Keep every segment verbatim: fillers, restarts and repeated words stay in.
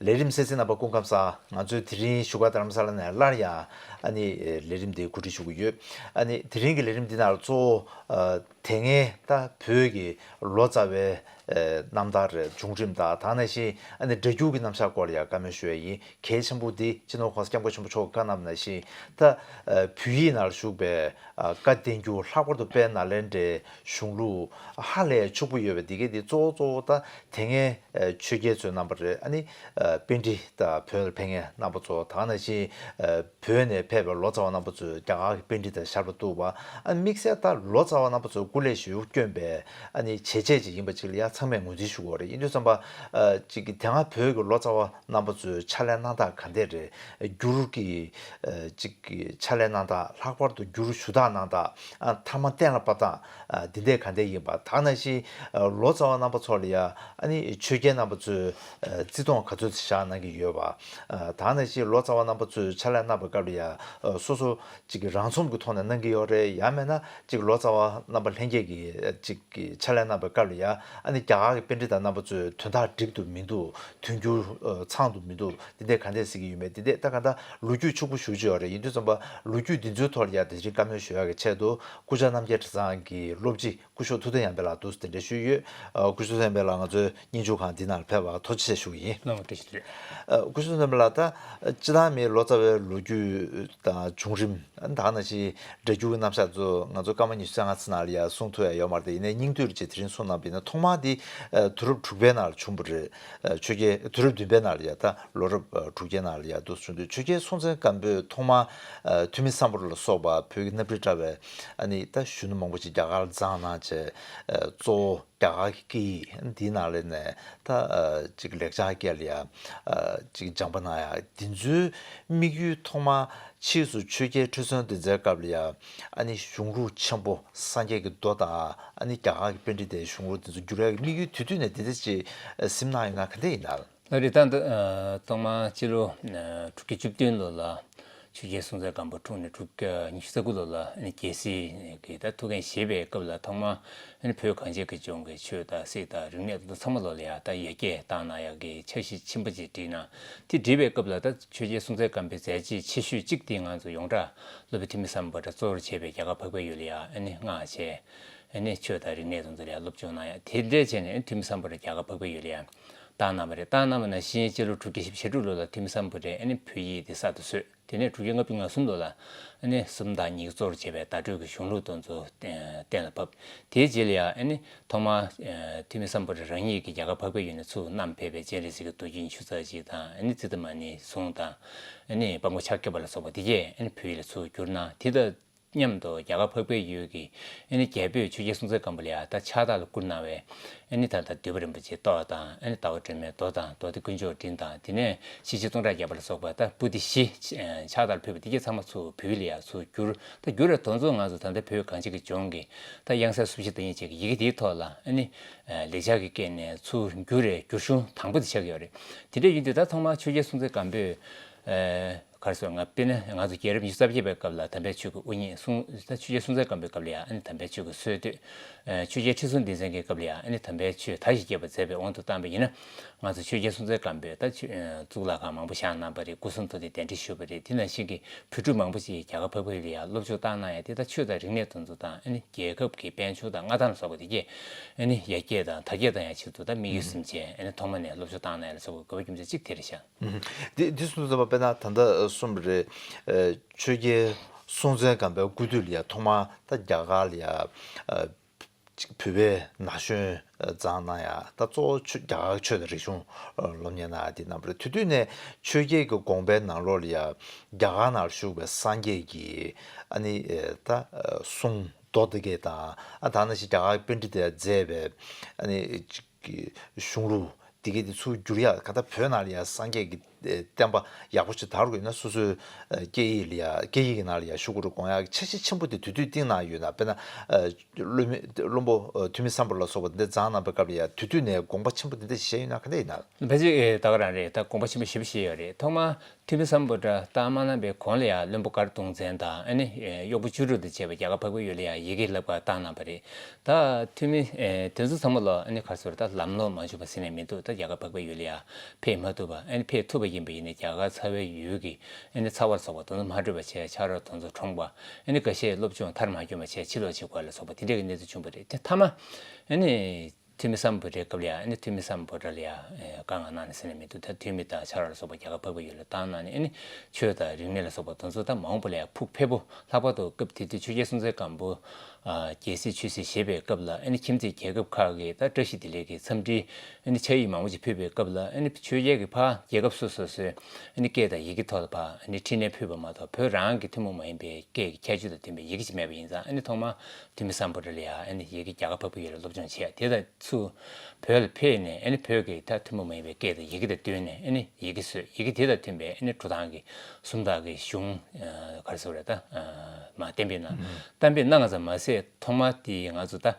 ལས་རིམ་གསན་གཟིགས་རྣམ་པ་སྐུ་ཁམས་བཟང་། ང་ཚོས་དེ་རིང་བཞུགས་སྒར་རྡ་རམ་ས་ལ་ནས་སླར་ཡང་ཨ་ནི་ལས་རིམ་འདི་གོ་སྒྲིག་ཞུ་གི་ཡོད། ཨ་ནི་དེ་རིང་གི་ལས་རིམ་འདི་ནང་ལ་གཙོ་བོ་དེ་སྔའི་ད་བོད་ཀྱི་ལོ་ཙཱ་བའི་རྣམ་ཐར་བྱུང་རིམ་དང་དེ་ནང་བཞིན་ཨ་ནི་སྒྲ་སྒྱུར་གྱི་རྣམ་གཞག་སྐོར་ལ་ཡང་བཀའ་མོལ་ཞུ་ཡ་ཡིན། གལ་ཆེན་པོ་འདི་སྤྱི་ནོར་༸གོང་ས་༸སྐྱབས་མགོན་ཆེན་པོ་མཆོག་གིས་བཀའ་གནང་བ་ནང་བཞིན་ད་བོད་ཡིག་ནང་ལ་བཞུགས་པའི་བཀའ་བསྟན་འགྱུར། ལྷག་པར་དུ་དཔལ་ནཱ་ལེནྡྲའི་གཞུང་ལུགས་ཧ་ལས་ཕྱུག་པོ་ཡོད་པ་འདི་གའི་འདི་གཙོ་བོ་གཙོ་བོ་ད་དེ་སྔའི་ཆོས་རྒྱལ་ཚོའི་རྣམ་པ་རེད། ཨ་ནི་པཎྜི་ཏ་བོད་ལ་ཕེབས་མཁན་རྣམ་པ་ཚོ་དེ་ནང་བཞིན་བོད་ནས་ཕེབས་པའི་ལོ་ཙཱ་བ་རྣམ་པ་ཚོས་རྒྱ་གར་གྱི་པཎྜི་ཏ་ཞབས་ལ་གཏུགས་པ། ཨ་དམིགས་བསལ་ད་ལོ་ཙཱ་བ་རྣམ་པ་ཚོས་སྐུ་ལས་ཞེ་པོ་བསྐྱོན་པའི་ཨ་ནི་བྱས་རྗེས་ཅིག་ཡིན་པ་ཅིག་ལ་ཡང་ཚང་མས་ངོས་འཛིན་ཞུ་དགོས་རེད། ཡིན་དུས་ཙམ་པ་ཅིག་གི་དེ་སྔ་བོད་ཀྱི་ལོ་ཙཱ་བ་རྣམ་པ་ཚོའི་ཕྱག་ལས་གནང་སྟངས་ག་འདྲས་རེད། འགྱུར་གྱི་ཅིག་གི་ཕྱག་ལས་གནང་སྟངས། ལྷག་པར་དུ་འགྱུར་ཞུ་དག་གནང་སྟངས། ཐ་མ་གཏན་ལ་ཕབ་སྟངས་འདི་འདྲས་ག་འདྲས་ཡིན་པ། དེ་ནང་བཞིན་ལོ་ཙཱ་བ་རྣམ་པ་ཚོ་ལ་ཡང་ཨ་ནི་ཆོས་རྒྱལ་རྣམ་པ་ཚོས་བརྩི་མཐོང་ག་ཚོད་ཅིག་བཞག་གནང་གི་ཡོད་པ། དེ་ནང་བཞིན་ལོ་ཙཱ་བ་རྣམ་པ་ཚོས་ཕྱག་ལས་གནང་བའི་སྐབས་ལ་ཡང་སོ་སོ་ཅིག་གི་རང་རྩོམ་གྱི་ཐོག་ནས་གནང་གི་ཡོད་རེད། ཡང་མིན་ན་ཅིག་ལོ་ཙཱ་བ་རྣམ་པ་ལྷན་རྒྱས་ཀྱི་ཅིག་གི་ཕྱག་ལས་གནང་བའི་སྐབས་ལ་ཡང་ཨ་ནི་རྒྱ་གར་གྱི་པཎྜི་ཏ་རྣམ་པ་ཚོས་དོན་དག་འགྲིག་འདུག་མི་འདུག་དོན་འགྱུར་ཚང་འདུག་མི་འདུག་འདི་འདྲས་ག་འདྲས་ཟེར་གྱི་ཡོད་མེད། འདི་འདྲས་ད་ག་ད་ལོ་རྒྱུས་ཕྱུག་པོ་ཞེ་པོ་ཅིག་ཡོད་རེད། ཡིན་དུས་ཙམ་པ་ལོ་རྒྱུས་འདི་ཚོའི་ཐོག་ལ་ཡང་དེ་རིང་བཀའ་མོལ་ཞུ་ཡག་གི་ཆེད་དུ་སྐུ་བཅར་རྣམ་རྒྱལ་གྲྭ་ཚང་གི་སློབ་སྤྱི་སྐུ་ཞབས་ཐུབ་བསྟན་ཡར་འཕེལ་ལགས་འདུག་སེ་གདན་འདྲེན་ཞུས་ཡོད། ཨ་སྐུ་ཞབས་ཐུབ་བསྟན་ཡར་འཕེལ་ལགས་ང་ཚོའི་བརྙན་འཕྲིན་ཁང་འདི་ནང་ལ་ཕེབས་པར་ཐུགས་རྗེ་ཆེ་ཞུ་གི་ཡིན། ལགས་འོང་། བཀྲ་ཤིས་བདེ་ལེགས། ཨ་སྐུ་ཞབས་ཐུབ་བསྟན་ཡར་འཕེལ་ལགས། ད་སྤྱིར་བཏང་མིའི་ལོ་ཙཱ་བའི་ལོ་རྒྱུས་དང་བྱུང་རིམ། ད་ནང་བཞིན་སྒྲ་སྒྱུར་གྱི་རྣམ་གཞག་ཚོ་ང་ཚོ་སྐར་མ་ཉི་ཤུ་རྩ་ལྔ་ཙམ་ནང་ལ་ཡང་གསུང་ཐུབ་ཡ་ཡོད་མ་རེད། དེ་ཡིན་ནའི་སྙིང་བསྡུས་ཅིག་དེ་རིང་གསུང་གནང་བ་ཡིན་ན། ཐོག་མར་འདི་ཨ་དུས་རབས་དྲུག་པའི་ནང་ལ་བྱུང་བ་རེད། ཨ་ཆོས་རྒྱལ། དུས་རབས་བདུན་པའི་ནང་ལ་ཡ། ད་ལོ་རབས་ཨ་དྲུག་བརྒྱའི་ནང་ལ་ཡ་འདུག་སེ་བྱུང་དུས། ཆོས་རྒྱལ་སྲོང་བཙན་སྒམ་པོས་ཐོག་མར་ཨ་ཐོན་མི་སམ་བྷོ་ཊ་ལ་སོགས་པ་བོད་ཀྱི་གནའ་བྲིས་དྲ་བའི་ཨ་ནི་ད་གཞོན་ནུ་མང་པོ་ཅིག་རྒྱ་གར་ལ་བརྫངས་གནང་བྱས། ཨ་གཙོ་བོ་རྒྱ་གར་གྱི་སྐད་ཡིག་འདིའི་ནང་ལ་ནས་ད་ཨ་ཅིག་ལེགས་སྦྱར་སྐད་ལ་ཡ་ཨ་ཅིག་སྦྱངས་པ་གནང་ཡ། འདི་ཚོའི་དམིགས་ཡུལ་ཐོག་མར་ཕྱིས་སུ་ཆོས་རྒྱལ་ཁྲི་སྲོང་ལྡེ་བཙན་སྐབས་ལ་ཡ་ཨ་ནི་གཞུང་ལུགས་ཆེན་པོ་སངས་རྒྱས་ཀྱི་མདོ་དང་། ཨ་ནི་རྒྱ་གར་གྱི་པཎྜི་ཏའི་གཞུང་ལུགས་འདི་ཚོ་བསྒྱུར་ཡ་གི་དམིགས་ཡུལ་དེ་དུས་ནས་འདི་འདྲ་ཅིག་ཨ་ཟིན་གནང་ཡོད་ན་ག་འདྲ་ཡིན་ན། ལགས་རེད། ད་འདི་ཨ་ཐོག་མར་སྤྱི་ལོ་ཨ་དྲུག་བརྒྱ་བཅུ་བདུན་ལོ་ལ་ཆོས་རྒྱལ་སྲོང་བཙན་སྒམ་པོ་འཁྲུངས་ནས་དྲུག་བརྒྱ་ཉི་ཤུ་རྩ་དགུ་ལོ་ལ་ཨ་ནི་རྒྱལ་སྲིད་ཀྱི་ད་ཐུགས་འགན་བཞེས་པའི་སྐབས་ལ། ཐོག་མར་ཨ་ནི་བོད་གངས་ཅན་གྱི་ལྗོངས་ཀྱི་ཆོས་དང་སྲིད་དང་རིག་གནས་དེ་ཚོ་ཚང་མ་ལོག་ལ་ཡ་ད་ཡར་རྒྱས་བཏང་གནང་ཡག་གི་འཆར་གཞི་ཆེན་པོ་ཅིག་བསྒྲིགས་གནང་། དེ་བསྒྲིགས་པའི་སྐབས་ལ་ད་ཆོས་རྒྱལ་སྲོང་བཙན་སྒམ་པོའི་མཛད་རྗེས་ཆེ་ཤོས་གཅིག་དེ་ང་ཚོ་ཡོངས་གྲགས་སློབ་དཔོན་ཐོན་མི་སམ་བྷོ་ཊ་གཙོ་བོར་བྱས་པའི་རྒྱ་གར་འཕགས་པའི་ཡུལ་ལ་ཡ་ཨ་ནི་མངགས་བྱས། ཨ་ནི་ཆོས་དང་རིག་གནས་དེ་ཚོ་ལ་ཡ་སློབ་སྦྱོང་གནང་ཡ། དེ་འདྲས་བྱས་ནས་ཨ་ནི་ཐོན་མི་སམ་བྷོ་ཊ་རྒྱ་གར་འཕགས་པའི་ཡུལ་ལ་ཡ་བཏང་གནང་བ་རེད། བཏང་གནང་བ་ནང་བཞིན་སྤྱི་ལོ་དྲུག་བརྒྱ་བཞི་བཅུ་ཞེ་དྲུག་ལོ་ལ་ཐོན་མི་སམ་བྷོ་ཊས་ཨ་ནི་བོད་ཡིག་དེ་གསར་དུ་བཟོས། དེ་ནས་དྲུག་བརྒྱ་ལྔ་བཅུ་ང་གསུམ་ལོ་ལ་ཨ་ནི་སུམ་རྟགས་གཉིས་ཀྱིས་གཙོ་བོར་བྱས་པའི་བརྡ་སྤྲོད་ཀྱི་གཞུང་ལུགས་དེ་ཚོ་གཏན་ལ་ཕབ། དེའི་རྗེས་ལ་ཡ་ཨ་ནི་ཐོག་མར་ཨ་ཐོན་མི་སམ་བྷོ་ཊ་རང་ཉིད་ཀྱིས་རྒྱ་གར་འཕགས་པའི་ཡུལ་ནས་ཚུར་བསྣམས་ཕེབས་པའི་སྤྱན་རས་གཟིགས་ཀྱི་མདོ་རྒྱུད་ཉི་ཤུ་རྩ་གཅིག་དང་། ཨ་ནི་ཙིཏྟ་མ་ཎི་གཟུངས་དང་། ཨ་ནི་དཔང་པོ་ཕྱག་བརྒྱ་པ་ལ་སོགས་པ་དེ་གས་ཨ་ནི་བོད་ཡིག་ལ་ཚུར་བསྒྱུར་གནང་། དེ་དང་མཉམ་དུ་རྒྱ་གར་འཕགས་པའི་ཡུལ་གྱི་ཨ་ནི་རྒྱལ་པོས་ཆོས་རྒྱལ་སྲོང་བཙན་སྒམ་པོ་ལ་ཡ་ད་ཕྱག་རྟགས་ལ་བསྐུར་གནང་བའི་ཨ་ནི་ད་ལྟ་འདུས་པ་རིན་པོ་ཆེའི་ཏོག་དང་། ཨ་ནི་ཟླ་བ་སྒྲོལ་མའི་མདོ་དང་། མདོ་སྡེ་དཀོན་མཆོག་འབྲིང་དང་། དེ་ནས་ཤེར་ཕྱིན་སྟོང་ཕྲག་བརྒྱ་པ་ལ་སོགས་པ་ད་པོ་ཏི་བཞི་ཕྱག་རྟགས་ལ་ཕུལ་བ་དེ་གས་ཚང་མ་ཚུར་བོད་ཡིག་ལ་ཡ་ཚུར་བསྒྱུར། ད་བསྒྱུར་བའི་དོན་ཚུལ་ང་ཚོ་ད་ལྟ་བོད་གངས་ཅན་གྱི་ལྗོངས་ཀྱི་ད་དབྱངས་གསལ་སུམ་བཞི་བདག་ཉིད་ཅན་གྱི་ཡི་གེ་དེའི་ཐོག་ལ་ཨ་ནི་ལེགས་སྦྱར་གྱི་སྐད་ནས་ཚུར་བསྒྱུར་བའི་བསྒྱུར་གཞུང་དང་པོ་དེ་ཆགས་ཀྱི་ཡོད་རེད། དེ་འདྲ་ཡིན་དུས་ད་ཐོག་མར་ཆོས་རྒྱལ་སྲོང་བཙན་སྒམ་པོས་ཨ་ག་རེ་ཟེར། ང་དཔེར་ན་ང་ཚོ་རྒྱལ་རབས་ཉི་ཤུ་རྩ་བརྒྱད་པའི་སྐབས་ལ་དམ་པའི་ཆོས་ཀྱི་དབུ་བརྙེས། སྲོང་ད་ཆོས་རྒྱལ་སྲོང་བཙན་སྒམ་པོའི་སྐབས་ལ་ཡ་ཨ་ནི་དམ་པའི་ཆོས་ཀྱི་སྲོལ་གཏོད། ཨ་ཆོས་རྒྱལ་ཁྲི་སྲོང་ལྡེ་བཙན་གྱི་སྐབས་ལ་ཡ་ཨ་ནི་དམ་པའི་ཆོས་དར་ཞིང་རྒྱས་པར་མཛད་པའི་དབང་དུ་བཏང་བ་ཡིན་ན། ང་ཚོ་ཆོས་རྒྱལ་སྲོང་བཙན་སྒམ་པོས་ད་ཆོས་ཨ་གཙུག་ལག་ཁང་མང་པོ་བཞེངས་གནང་བ་རེད། སྐུ་གསུང་ཐུགས་རྟེན་གདན་འདྲེན་ཞུས་པ་རེད། དེ་ནང་བཞིན་གྱི་བོད་ཕྲུག་མང་པོ་ཞིག་རྒྱ་གར་འཕགས་པའི་ཡུལ་ལ་ཡ་སློབ་སྦྱོང་བཏང་གནང་ཡ་དེ་ད་ཆོས་དང་རིག་གནས་དེ་ཚོ་དང་། ཨ་ནི་རྒྱལ་ཁབ་ཀྱི་དཔལ་འབྱོར་དང་མངའ་ཐང་ལ་སོགས་པ་དེ་གས་ཨ་ནི་ཡར་རྒྱས་དང་དར་རྒྱས་གཏང་ཡ་ཆེད་དུ་ད་དམིགས་ཡུལ་ཨུམ་ཟིན་བྱས་ཨ་ནི་ཐོག་མ་ནས་སློབ་སྦྱོང་བཏང་གནང་ཡ་ལ་སོགས་པའི་དགོས་པ་རྒྱུ་མཚན་གཅིག་དེ་རེད་ཤག། ཨུམ། འདི་འདི་གསུངས་ཙམ་པ་དཔེར་ན་ད་ལྟ་གསུངས་པ་རེད། ཨ་ཆོས་རྒྱལ་སྲོང་བཙན་སྒམ་པོའི་སྐུ་དུས་ལ་ཡ་ཐོག་མར་ད་རྒྱ་གར་ལ་ཡ་ཨ་ཅིག་བོད་པའི་ན་གཞོན་བརྫངས་གནང་ཡ། ད་གཙོ་བོ་ཆོས་རྒྱ་གར་ཆོས་དང་རིག་གཞུང་སློབ་གཉེར་གནང་ཡ་དེ་རྣམ་པ་རེད། དེ་དུས་ནས་ཆོས་རྒྱལ་གྱི་དགོངས་པའི་ནང་ལོགས་ལ་ཡ་རྒྱ་གར་ནང་བཞུགས་པའི་སངས་རྒྱས་ཀྱི་ཨ་ནི་ད་གསུང་མདོ་དེ་གས་དང་། ཨ་ད་ནང་བཞིན་རྒྱ་གར་གྱི་པཎྜི་ཏས་མཛད་པའི་ཨ་ནི་ཅིག་གི་གཞུང་ལུགས་དེ་གས་དེ་ཚུར་བསྒྱུར་ཡ། ག་ད་བོད་ནང་ལ་ཡ་སངས་རྒྱས་ཀྱི་ བསྟན་པ་ཡག་པོ་ཞིག་དར་དགོས་ན་སོ་སོའི་སྐད་ཡིག་ལ་ཡ་སྐད་ཡིག་གི་ནང་ལ་ཡ་ཤུགས་རུ་གོང་ཡག་འཆར་གཞི་ཆེན་པོ་དེ་དུས་དུས་བཏིང་གནང་ཡོད་ན། དཔེར་ན་བློན་མི་བློན་པོ་ཐོན་མི་སམ་བྷོ་ཊ་ལ་སོགས་པ་འདི་བརྫངས་གནང་པའི་སྐབས་ལ་ཡ་དུས་དུས་ནས་དགོངས་པ་ཆེན་པོ་འདི་འདྲ་ཞིག་བཞེས་ཡོད་ན་ག་འདྲ་ཡིན་ན། ཕལ་ཆེར་ད་ག་རང་རེད། ད་དགོངས་པ་ཆེན་པོ་ཞེ་པོ་བཞེས་ཡོད་རེད། ཐོག་མར་ཐོན་མི་སམ་བྷོ་ཊ་རྟགས་མ་གནང་པའི་གོང་ལ་ཡང་བློན་པོ་མགར་གདུང་བཙན་དང་ཨ་ནི་གཡོག་པོ་བཅུ་དྲུག་དང་བཅས་པ་རྒྱ་གར་འཕགས་པའི་ཡུལ་ལ་ཡང་ཡི་གེ་བསླབ་པར་བཏང་གནང་བ་རེད། ད་ཐོན་མི་དེ་ཚོ་ཚང་མ་ལ་ཨ་ནི་ག་རེ་ཟེར་ད་ལམ་ལྷོང་མ་བྱུང་བ་ཟེར་ནས་མི་འདུག་ད་རྒྱ་གར་འཕགས་པའི་ཡུལ་ལ་ཡང་ཕེབས་མ་ཐུབ་པ། ཨ་ནི་ཕེབས་ཐུབ་པ་ཡིན་པ་ཡིན་ན་རྒྱ་གར་ཚ་བའི་ཡུལ་གྱི་ཨ་ནི་ཚ་བ་ལ་སོགས་པ་དེ་ཚོ་མ་འཕྲོད་པ་བྱས། ཕྱག་རོགས་དེ་ཚོ་གྲོངས་པ། ཨ་ནི་འགའ་ཤས་སློབ་སྦྱོང་མཐར་མ་སྐྱོན་པ་བྱས་ཕྱིར་ལོག་བྱེད་དགོས་ལ་སོགས་པ་དེ་འདྲ་གི་གནས་ཚུལ་བྱུང་བ་རེད། དེ་མཐའ་མ་ཨ་ནི། ཐོན་མི་སམ་བྷོ་ཊའི་སྐབས་ལ་ཡང་ཨ་ནི་ཐོན་མི་སམ་བྷོ་ཊ་ལ་ཡང་བཀའ་མངགས་གནང་ནས་ཟེར་ནས་མི་འདུག་ད་ཐོན་མི་དང་ཕྱག་རོགས་ལ་སོགས་པ་རྒྱ་གར་འཕགས་པའི་ཡུལ་ལ་བཏང་གནང་ནས་ཨ་ནི་ཆོས་དང་རིག་གནས་ལ་སོགས་པ་དེ་ཚོ་ད་མ་འོངས་པ་ལ་ཡང་ཕུགས་འཕེར་པོ། ལྷག་པར་དུ་སྐབས་དེ་དུས་ཆོས་རྒྱལ་སྲོང་བཙན་སྒམ་པོ་རྒྱལ་སྲིད་ཆོས་སྲིད་བཞེས་པའི་སྐབས་ལ་ཨ་ནི་ཁྱིམ་མཚེས་རྒྱལ་ཁབ་ཁག་གིས་ད་བཀྲ་ཤིས་བདེ་ལེགས་ཀྱི་འཚམས་འདྲི་ཨ་ནི་ཕྱག་ཡིག་མང་པོ་ཅིག་ཕུལ་བའི་སྐབས་ལ། ཨ་ནི་ཆོས་རྒྱལ་གྱིས་ཕར་རྒྱལ་ཁབ་སོ་སོ་སོའི་ཨ་ནི་སྐད་དང་ཡི་གེ་ཐོག་ལ་ཕར་ཨ་ནི་འཕྲིན་ལན་ཕུལ་བ་མ་གཏོགས་བོད་རང་གི་ཐུན་མོང་མ་ཡིན་པའི་སྐད་ཀྱི་ཁྱད་ཆོས་དང་མཐུན་པའི་ཡི་གེ་ཅིག་མེད་པ་ཡིན་ཙང་། ཨ་ནི་ཐོག་མར་ཐོན་མི་སམ་བྷོ་ཊ་ལ་ཡང་ཨ་ནི་ཡི་གེ་རྒྱ་གར་འཕགས་པའི་ཡུལ་ལ་སློབ་སྦྱོང་བྱས། དེ་དང་ཚུར་བོད་ལ་ཕེབས་ནས་ཨ་ནི་བོད་ཀྱི་ད་ཐུན་མོང་མ་ཡིན་པའི་སྐད་དང་ཡི་གེ་དང་བསྟུན་ནས་ཨ་ནི་ཡི་གེ་བཟོས། ཡི་གེ་དེ་དང་མཐུན་པའི་ཨ་ནི་འགྲོ་སྟངས་ཀྱི་སུམ་རྟགས་ཀྱི་གཞུང་ག་རེ་ཟེར་དགོས་རེད། ད་མར་གཏན་འབེབས་གནང་། གཏན་འབེབས་གནང་ཙམ་མ་ཟད་ཐོག་མ་དེ་ང་ཚོ་ད་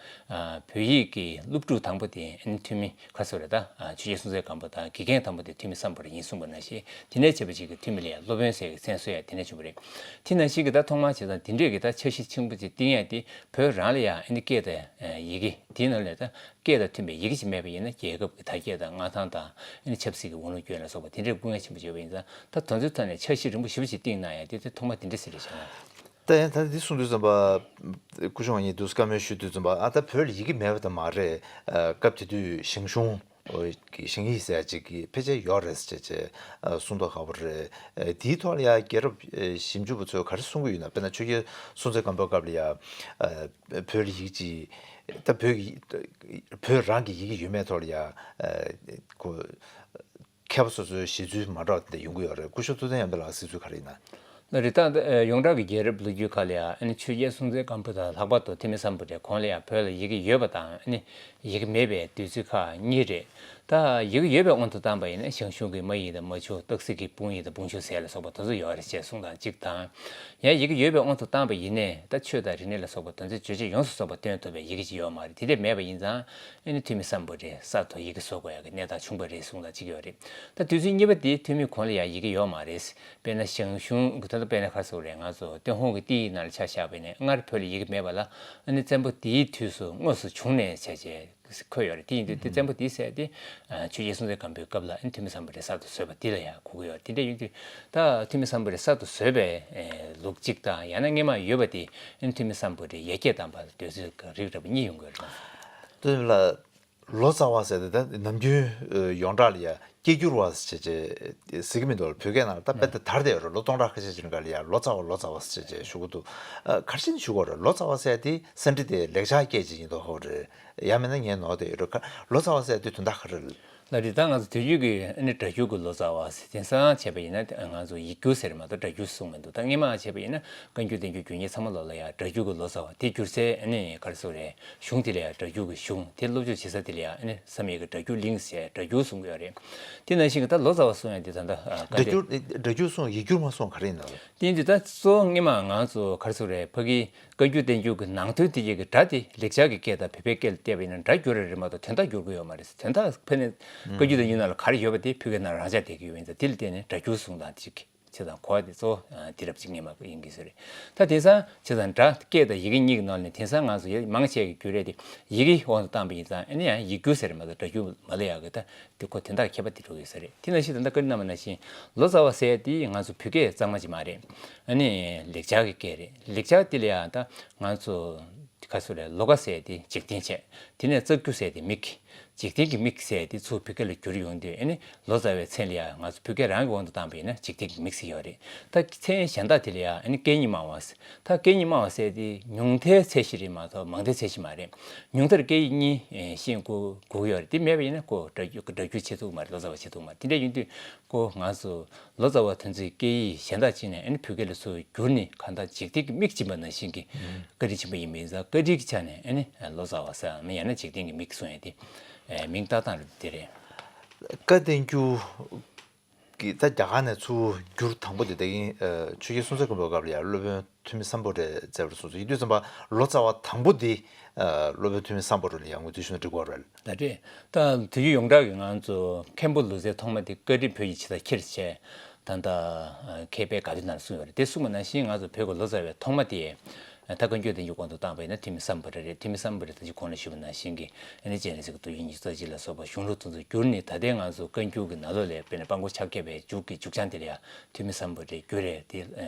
བོད་ཡིག་གི་སློབ་ཕྲུག་དང་པོ་དེ་ཨ་ནི་ཐོན་མི་ག་རེ་ཟེར་དགོས་རེད། ད་ཆོས་རྒྱལ་སྲོང་བཙན་སྒམ་པོ་དང་དགེ་རྒན་དང་པོ་དེ་ཐོན་མི་སམ་བྷོ་ཊ་ཡིན་གསུངས་པ་ནང་བཞིན། དེ་ནས་བྱས་པ་ཅིག་གི་ཐོན་མི་ལ་ཡང་སློབ་དཔོན་ཟེར་གྱི་མཚན་གསོལ་ཡ་དེ་ནས་བྱུང་བ་རེད། དེ་ནང་བཞིན་གྱི་ད་ཐོག་མར་བྱས་ཙང་དེ་འདྲས་ཀྱི་ད་འཆར་གཞི་ཆེན་པོ་ཅིག་བཏིང་ཡ་དེ་བོད་རང་ལ་ཡང་ཨ་ནི་སྐད་དང་ཡི་གེ་དེའི་ནང་ལས་ད་སྐད་དང་མཐུན་པའི་ཡི་གེ་ཅིག་མེད་པ་ཡིན་ན་རྒྱལ་ཁབ་ཀྱི་དར་རྒྱས་དང་མངའ་ཐང་དང་ཨ་ནི་ཆབ་སྲིད་ཀྱི་དབང་ལུང་སྐྱོན་ལ་སོགས་པ་དེ་འདྲས་དཀའ་ངལ་ཆེན་པོ་ཡོད་པ་ཡིན་ཙང་། ད་དོན་ཚན་ཐོག་ནས་འཆར་གཞི་རིམ་པ་ཞེ་པོ་ཅིག་བཏིང་གནང་ཡ་དེ་དེ་ཐོག་མ་དེ་འདྲས་ཟེར་རེད་བྱུང་། ད་ཡང་ད་འདི་གསུང་དུས་ཙམ་པ། སྐུ་གཞོགས་གཉིས་འདུག་བཀའ་མོལ་ཞུ་དུས་ཙམ་པ། ཨ་ད་བོད་ལ་ཡི་གེ་མེད་པ་དང་མ་རེད། སྐབས་དེ་དུས་ཞང་ཞུང་གི་ཞང་ཡིག་ཟེར་ཅིག་གི་ཕལ་ཆེར་ཡོད་རེད་ཟེར་བྱས་གསུང་མདོག་ཁ་པོ་རེད། དེའི་ཐོག་ལ་ཡ་རྒྱལ་རབས་ཞིབ་འཇུག་པ་ཚོས་ག་རེ་གསུང་གི་ཡོད་ན། དཔེར་ན་ཆོས་རྒྱལ་སྲོང་བཙན་སྒམ་པོའི་སྐབས་ལ་ཡ་བོད་ལ་ཡིག་ཅིག་ད་བོད་ཀྱི་བོད་རང་གི་ཡི་གེ་ཡོད་མེད་ཐོག་ལ་ཡ་ཁོ། མཁས་པ་སོ་སོའི་བཞེད་ཚུལ་མ་འདྲ་བ་དེ་འདྲ་ཡོང་གི་ཡོད་རེད། སྐུ་ཞབས་ཐུབ་བསྟན་ཡར་འཕེལ་ལགས་གཟིགས་ཚུལ་ག་རེ་ཡིན་ན། ལགས་རེད། ད་ཡོངས་གྲགས་ཀྱི་རྒྱལ་རབས་ལོ་རྒྱུས་ཁག་ལ་ཡང་ཨ་ནི་ཆོས་རྒྱལ་སྲོང་བཙན་སྒམ་པོ་དང་ལྷག་པར་དུ་ཐོན་མི་སམ་བྷོ་ཊ་གོང་ལ་ཡང་བོད་ལ་ཡི་གེ་ཡོད་པ་དང་ཨ་ནི་ཡི་གེ་མེད་པའི་དུས་ཚོད་ཁག་གཉིས་རེད། ད་ཡི་གེ་ཡོད་པའི་དབང་དུ་བཏང་པ་ཡིན་ན་ཞང་ཞུང་གི་མ་ཡིག་དང་མ་ཆུ། སྟག་གཟིག་གི་སྤུངས་ཡིག་དང་སྤུངས་ཆུ་ཟེར་ལ་སོགས་པ་དེ་ཚོ་ཡོད་རེད་ཅེས་གསུངས་སྟངས་གཅིག་དང་། ཡང་ཡི་གེ་ཡོད་པའི་དབང་དུ་བཏང་པ་ཡིན་ནའི་ད་ཆོས་དང་རིག་གནས་ལ་སོགས་པ་དོན་ཚན་བརྗོད་བྱ་ཡོངས་སུ་རྫོགས་པ་སྟོན་ཐུབ་པའི་ཡི་གེ་ཅིག་ཡོད་མ་རེད། དེ་འདྲ་མེད་པ་ཡིན་ཙང་ཨ་ནི་ཐོན་མི་སམ་བྷོ་ཊས་གསར་དུ་ཡི་གེ་བཟོ་དགོས་ཡག་གི་གནས་སྟངས་བྱུང་བ་རེད་གསུངས་སྟངས་གཅིག་ཡོད་རེད། ད་དུས་ཚོད་གཉིས་པ་དེ་ཐོན་མི་གོང་ལ་ཡང་ཡི་གེ་ཡོད་མ་རེད། དཔེར་ན་ཞང་ཞུང་གི་ད་ལྟ་དཔེར་ན་ག་རེ་ཟེར་དགོས་རེད། ང་ཚོ་ཏུན་ཧོང་གི་ཏི་ཡིག་ནང་ལ་ཆ་བཞག་པ་ཡིན་ན་སྔར་བོད་ལ་ཡི་གེ་མེད་པ་ལ་ཨ་ནི་བཙན་པོ་དེའི་དུས་སུ་དངོས་སུ་བྱུང་ནས་བྱས་རྗེས་འཁོད་ཡོད་རེད། དེ་ཡིན་དུས་དེ་བཙན་པོ་དེ་ཟེར་དེ་ཆོས་རྒྱལ་སྲོང་བཙན་སྒམ་པོའི་སྐབས་ལ་ཨ་ནི་ཐོན་མི་སམ་བྷོ་ཊས་གསར་དུ་བཟོས་པ་དེ་ལ་ཡང་གོ་གི་ཡོད་རེད། དེ་འདྲ་ཡིན་དུས་ད་ཐོན་མི་སམ་བྷོ་ཊས་གསར་དུ་བཟོས་པའི་ལུགས་གཅིག་དང་། ཡང་ན་སྔོན་མ་ཡོད་པ་དེ་ཨ་ནི་ཐོན་མི་སམ་བྷོ་ཊས་ཡར་རྒྱས་བཏང་པ་དེ་ཚོའི་རིགས་འདྲ་པོ་གཉིས་ཡོང་གི་ཡོད་རེད། ཐོན་མི་ལ། ལོ་ཙཱ་བ་ཟེར་ཏེ་ད་ནམ་རྒྱུན་ཡོངས་གྲགས་ལ་ཡ་སྐད་སྒྱུར་བ་ཟེར་བྱས་ཟེར་གྱི་མི་འདུག་བོད་སྐད་ནང་ལ་ད་དཔེ་ད་དར་བསྡད་ཡོད་རེད། ལོ་སྟོང་ཕྲག་ཁ་ཤས་ཅིག་སྔོན་ལ་ཡ་ལོ་ཙཱ་བ་ལོ་ཙཱ་བ་ཟེར་བྱས་ཞུ་གི་འདུག་ག་རེ་བྱས་ནས་ཞུ་དགོས་རེད། ལོ་ཙཱ་བ་ཟེར་དེ་ས་འབྲི་དེ་ལེགས་སྦྱར་སྐད་ཅིག་ཡིན་མདོག་ཁ་པོ་རེད། ཡང་མིན་ན་ངས་ནོར་བསྡད་ཡོད་རེད། ལོ་ཙཱ་བ་ཟེར་དེ་དོན་དག་ག་རེ་རེད། ལགས་རེད། ད་ང་ཚོ་དུས་རྒྱུན་གྱི་ཨ་ནི་སྒྲ་སྒྱུར་གྱི་ལོ་ཙཱ་བ་ཟེར། དེང་སང་བྱས་པ་ཡིན་ན་ང་ཚོ་ཡིག་སྒྱུར་ཟེར་མ་གཏོགས་སྒྲ་སྒྱུར་གསུངས་མི་འདུག་ད་སྔོན་མ་བྱས་པ་ཡིན་ན་བཀའ་འགྱུར་བསྟན་འགྱུར་རྒྱུད་གཉིས་ཚང་མ་ལོག་ལ་ཡ་སྒྲ་སྒྱུར་གྱི་ལོ་ཙཱ་བ་དེ་བསྒྱུར་སའི་ཨ་ནི་ག་རེ་ཟེར་དགོས་རེད། གཞུང་དེ་ལ་ཡ་སྒྲ་སྒྱུར་གྱི་གཞུང་དེ་སློབ་སྦྱོང་བྱེད་ས་དེ་ལ་ཡ་ཨ་ནི་བསམ་ཡས་ཀྱི་སྒྲ་སྒྱུར་གླིང་ཟེར་སྒྲ་སྒྱུར་གསུང་གི་ཡོད་རེད། དེ་ནང་བཞིན་གྱི་ད་ལོ་ཙཱ་བ་གསུང་ཡ་དེ་ད་ལྟ་བཀའ་སྒྲ་འདི་སྒྱུར་སྒྲ་སྒྱུར་གསུང་ཡིག་སྒྱུར་མ་གསུང་ག་རེ་ཡིན་ན། དེ་ཡིན་དུས་ད་གཙོ་བོ་སྔོན་མ་ང་ཚོ་ག་རེ་ཟེར་དགོས་རེད། ཕ་གི་བཀའ་འགྱུར་བསྟན་འགྱུར་གྱི་ནང་དོན་དེ་གའི་གི་སྒྲ་དེ་ལེགས་སྦྱར་གྱི་སྐད་དང་བོད་པའི་སྐད་ལ་བལྟས་པ་ཡིན་ན་སྒྲ་བསྒྱུར་རེ་རེད་མ་གཏོགས་དོན་དག་བསྒྱུར་གྱི་ཡོད་མ་རེད། དོན་དག་ཕ་ནས་བཀའ་འགྱུར་བསྟན་འགྱུར་ནང་ལ་ག་རེ་ཡོད་པ་དེ་བོད་སྐད་ནང་རང་འཇགས་བསྡད་ཀྱི་ཡོད་པ་ཡིན་ཙང་དེ་ལ་བརྟེན་ནས་སྒྲ་སྒྱུར་གསུང་སྟངས་དེ་ཅིག་བྱས་ཙང་གོ་བ་དེ་གཙོ་བོ་དེ་རབ་ཅིག་ངེས་མ་ཡིན་གྱི་ཟེར་རེད། ད་དེང་སང་བྱས་ཙང་སྒྲ་སྐད་དང་ཡི་གེ་གཉིས་ཀྱི་ནང་ནས་དེང་སང་ང་ཚོ་ཡ་མང་ཆེ་གི་བསྒྱུར་རེས་དེ་ཡི་གེ་དབང་དུ་བཏང་པ་ཡིན་ཙང་ཨ་ནི་ཡང་ཡིག་སྒྱུར་ཟེར་མ་གཏོགས་སྒྲ་སྒྱུར་མ་ལབ་ཡག་གི་ད། དེ་ཁོ་དོན་དག་ཁྱད་པར་དེ་འགྲོ་གི་ས་རེད། དེ་ནང་བཞིན་ད་ལྟ་བཀའ་འདྲི་གནང་བ་ནང་བཞིན་ལོ་ཙཱ་བ་ཟེར་ཡ་དེ་ང་ཚོ་བོད་སྐད་གཙང་མ་ཅིག་མ་རེད། ཨ་ནི་ལེགས་སྦྱར་གྱི་སྐད་རེད། ལེགས་སྦྱར་དེ་ལ་ཡང་ད་ང་ཚོ་ག་ཚོད་རེད། ལོ་ཀ་ཟེར་ཡ་དེ་འཇིག་རྟེན་བྱས། དེ་ནས་རྩ་རྒྱུ་ཟེར་ཡ་དེ་མིག་འཇིག་རྟེན་གྱི་མིག་ཟེར་ཡ་དེ་ཚུར་བོད་སྐད་ལ་བསྒྱུར་ཡོང་དུས་ཨ་ནི་ལོ་ཙཱ་བའི་མཚན་ལ་ཡང་ང་ཚོ་བོད་སྐད་རང་གི་དབང་དུ་བཏང་པ་ཡིན་ན་འཇིག་རྟེན་གྱི་མིག་ཟེར་ཡོད་རེད། ད་མཚན་གཞན་དག་དེ་ལ་ཡང་ཨ་ནི་སྐད་གཉིས་སྨྲ་བ་ཟེར། ད་སྐད་གཉིས་སྨྲ་བ་ཟེར་དེ་ཉུང་མཐའི་ཚད་གཞི་རེད་མ་གཏོགས་མང་མཐའི་ཚད་གཞི་མ་རེད། ཉུང་མཐར་སྐད་ཡིག་གཉིས་ཨེ་ཤེས་དགོས་དགོས་ཀྱི་ཡོད་རེད། དེ་མེད་པ་ཡིན་ན་ཁོ་སྒྲ་སྒྱུར་སྒྲ་སྒྱུར་བྱེད་ཐུབ་མ་རེད། ལོ་ཙཱ་བ་བྱེད་ཐུབ་མ་རེད། དེ་འདྲ་ཡིན་དུས་ཁོ་ང་ཚོ་ལོ་ཙཱ་བ་དེ་ཚོས་སྐད་ཡིག་གཞན་དག་ཅིག་ནས་ཨ་ནི་བོད་སྐད་ལ་ཚུར་བསྒྱུར་ནས་གང་ལྟར་འཇིག་རྟེན་གྱི་མིག་སྦྱིན་པ་ནང་བཞིན་གྱི་བཀའ་དྲིན་ཆེན་པོ་ཡིན་པ་ཡིན་ཙང་། བཀའ་དྲིན་གྱི་ཆ་ནས་ཨ་ནི་ལོ་ཙཱ་བ་ཟེར་ཡང་ན་འཇིག་རྟེན་གྱི་མིག་གསུང་ཡ་དེ་མིང་བཏགས་སྟངས་རེད། དེ་རེད། བཀའ་བསྟན་འགྱུར། གི་ད་རྒྱ་གར་ནས་ཚུར་བསྒྱུར་དང་པོ་དེ་ད་གིན་ཆོས་རྒྱལ་སྲོང་བཙན་སྒམ་པོའི་སྐབས་ལ་ཡང་སློབ་དཔོན་ཐོན་མི་སམ་བྷོ་ཊས་མཛད་པར་གསུངས་སོ། ཡིན་དུས་ཙམ་པ་ལོ་ཙཱ་བ་དང་པོ་དེ་སློབ་དཔོན་ཐོན་མི་སམ་བྷོ་ཊ་ལ་ཡང་ངོས་འཛིན་ཞུ་ན་འགྲིག་གི་རེད། ད་རེད། ད་དུས་རྒྱུན་ཡོངས་གྲགས་ཀྱི་ང་ཚོ་མཁན་པོ་ལུས་རྩལ་ཐོག་མ་དེ་བཀའ་ཁྲི་བོད་ཀྱི་ཕྱི་དར་ཁྱེར་བྱས། ད་ལྟ་མཁས་པའི་དགའ་སྟོན་ནང་གསུངས་ཡོད་རེད། དེ་གསུངས་པ་ནང་བཞིན་ང་ཚོ་བོད་ཀྱི་ལོ་ཙཱ་བའི་ཐོག་མ་དེ། ད་བཀའ་འགྱུར་བསྟན་འགྱུར་དབང་དུ་བཏང་བ་ཡིན་ན་ཐོན་མི་སམ་བྷོ་ཊ་རེད། ཐོན་མི་སམ་བྷོ་ཊ་ད་ཅི་གོང་ལ་ཞུས་པ་ནང་བཞིན་གྱི་ཨ་ནི་སྤྱན་རས་གཟིགས་ཀྱི་ཏོག་དབྱིབས་ཉི་ཤུ་རྩ་གཅིག་ལ་སོགས་པ་གཞུང་ལུགས་དེ་ཚོ་བསྒྱུར་ནས་ད་ལྟའི་ང་ཚོ་བཀའ་འགྱུར་གྱི་ནང་ལོགས་ལ་དཔེར་ན་དཔང་པོ་ཆགས་མཁས་པའི་མཇུག་གི་མཇུག་བྱང་དེ་ལ་ཡང་ཐོན་མི་སམ་བྷོ་ཊས་བསྒྱུར་རེད། དེ་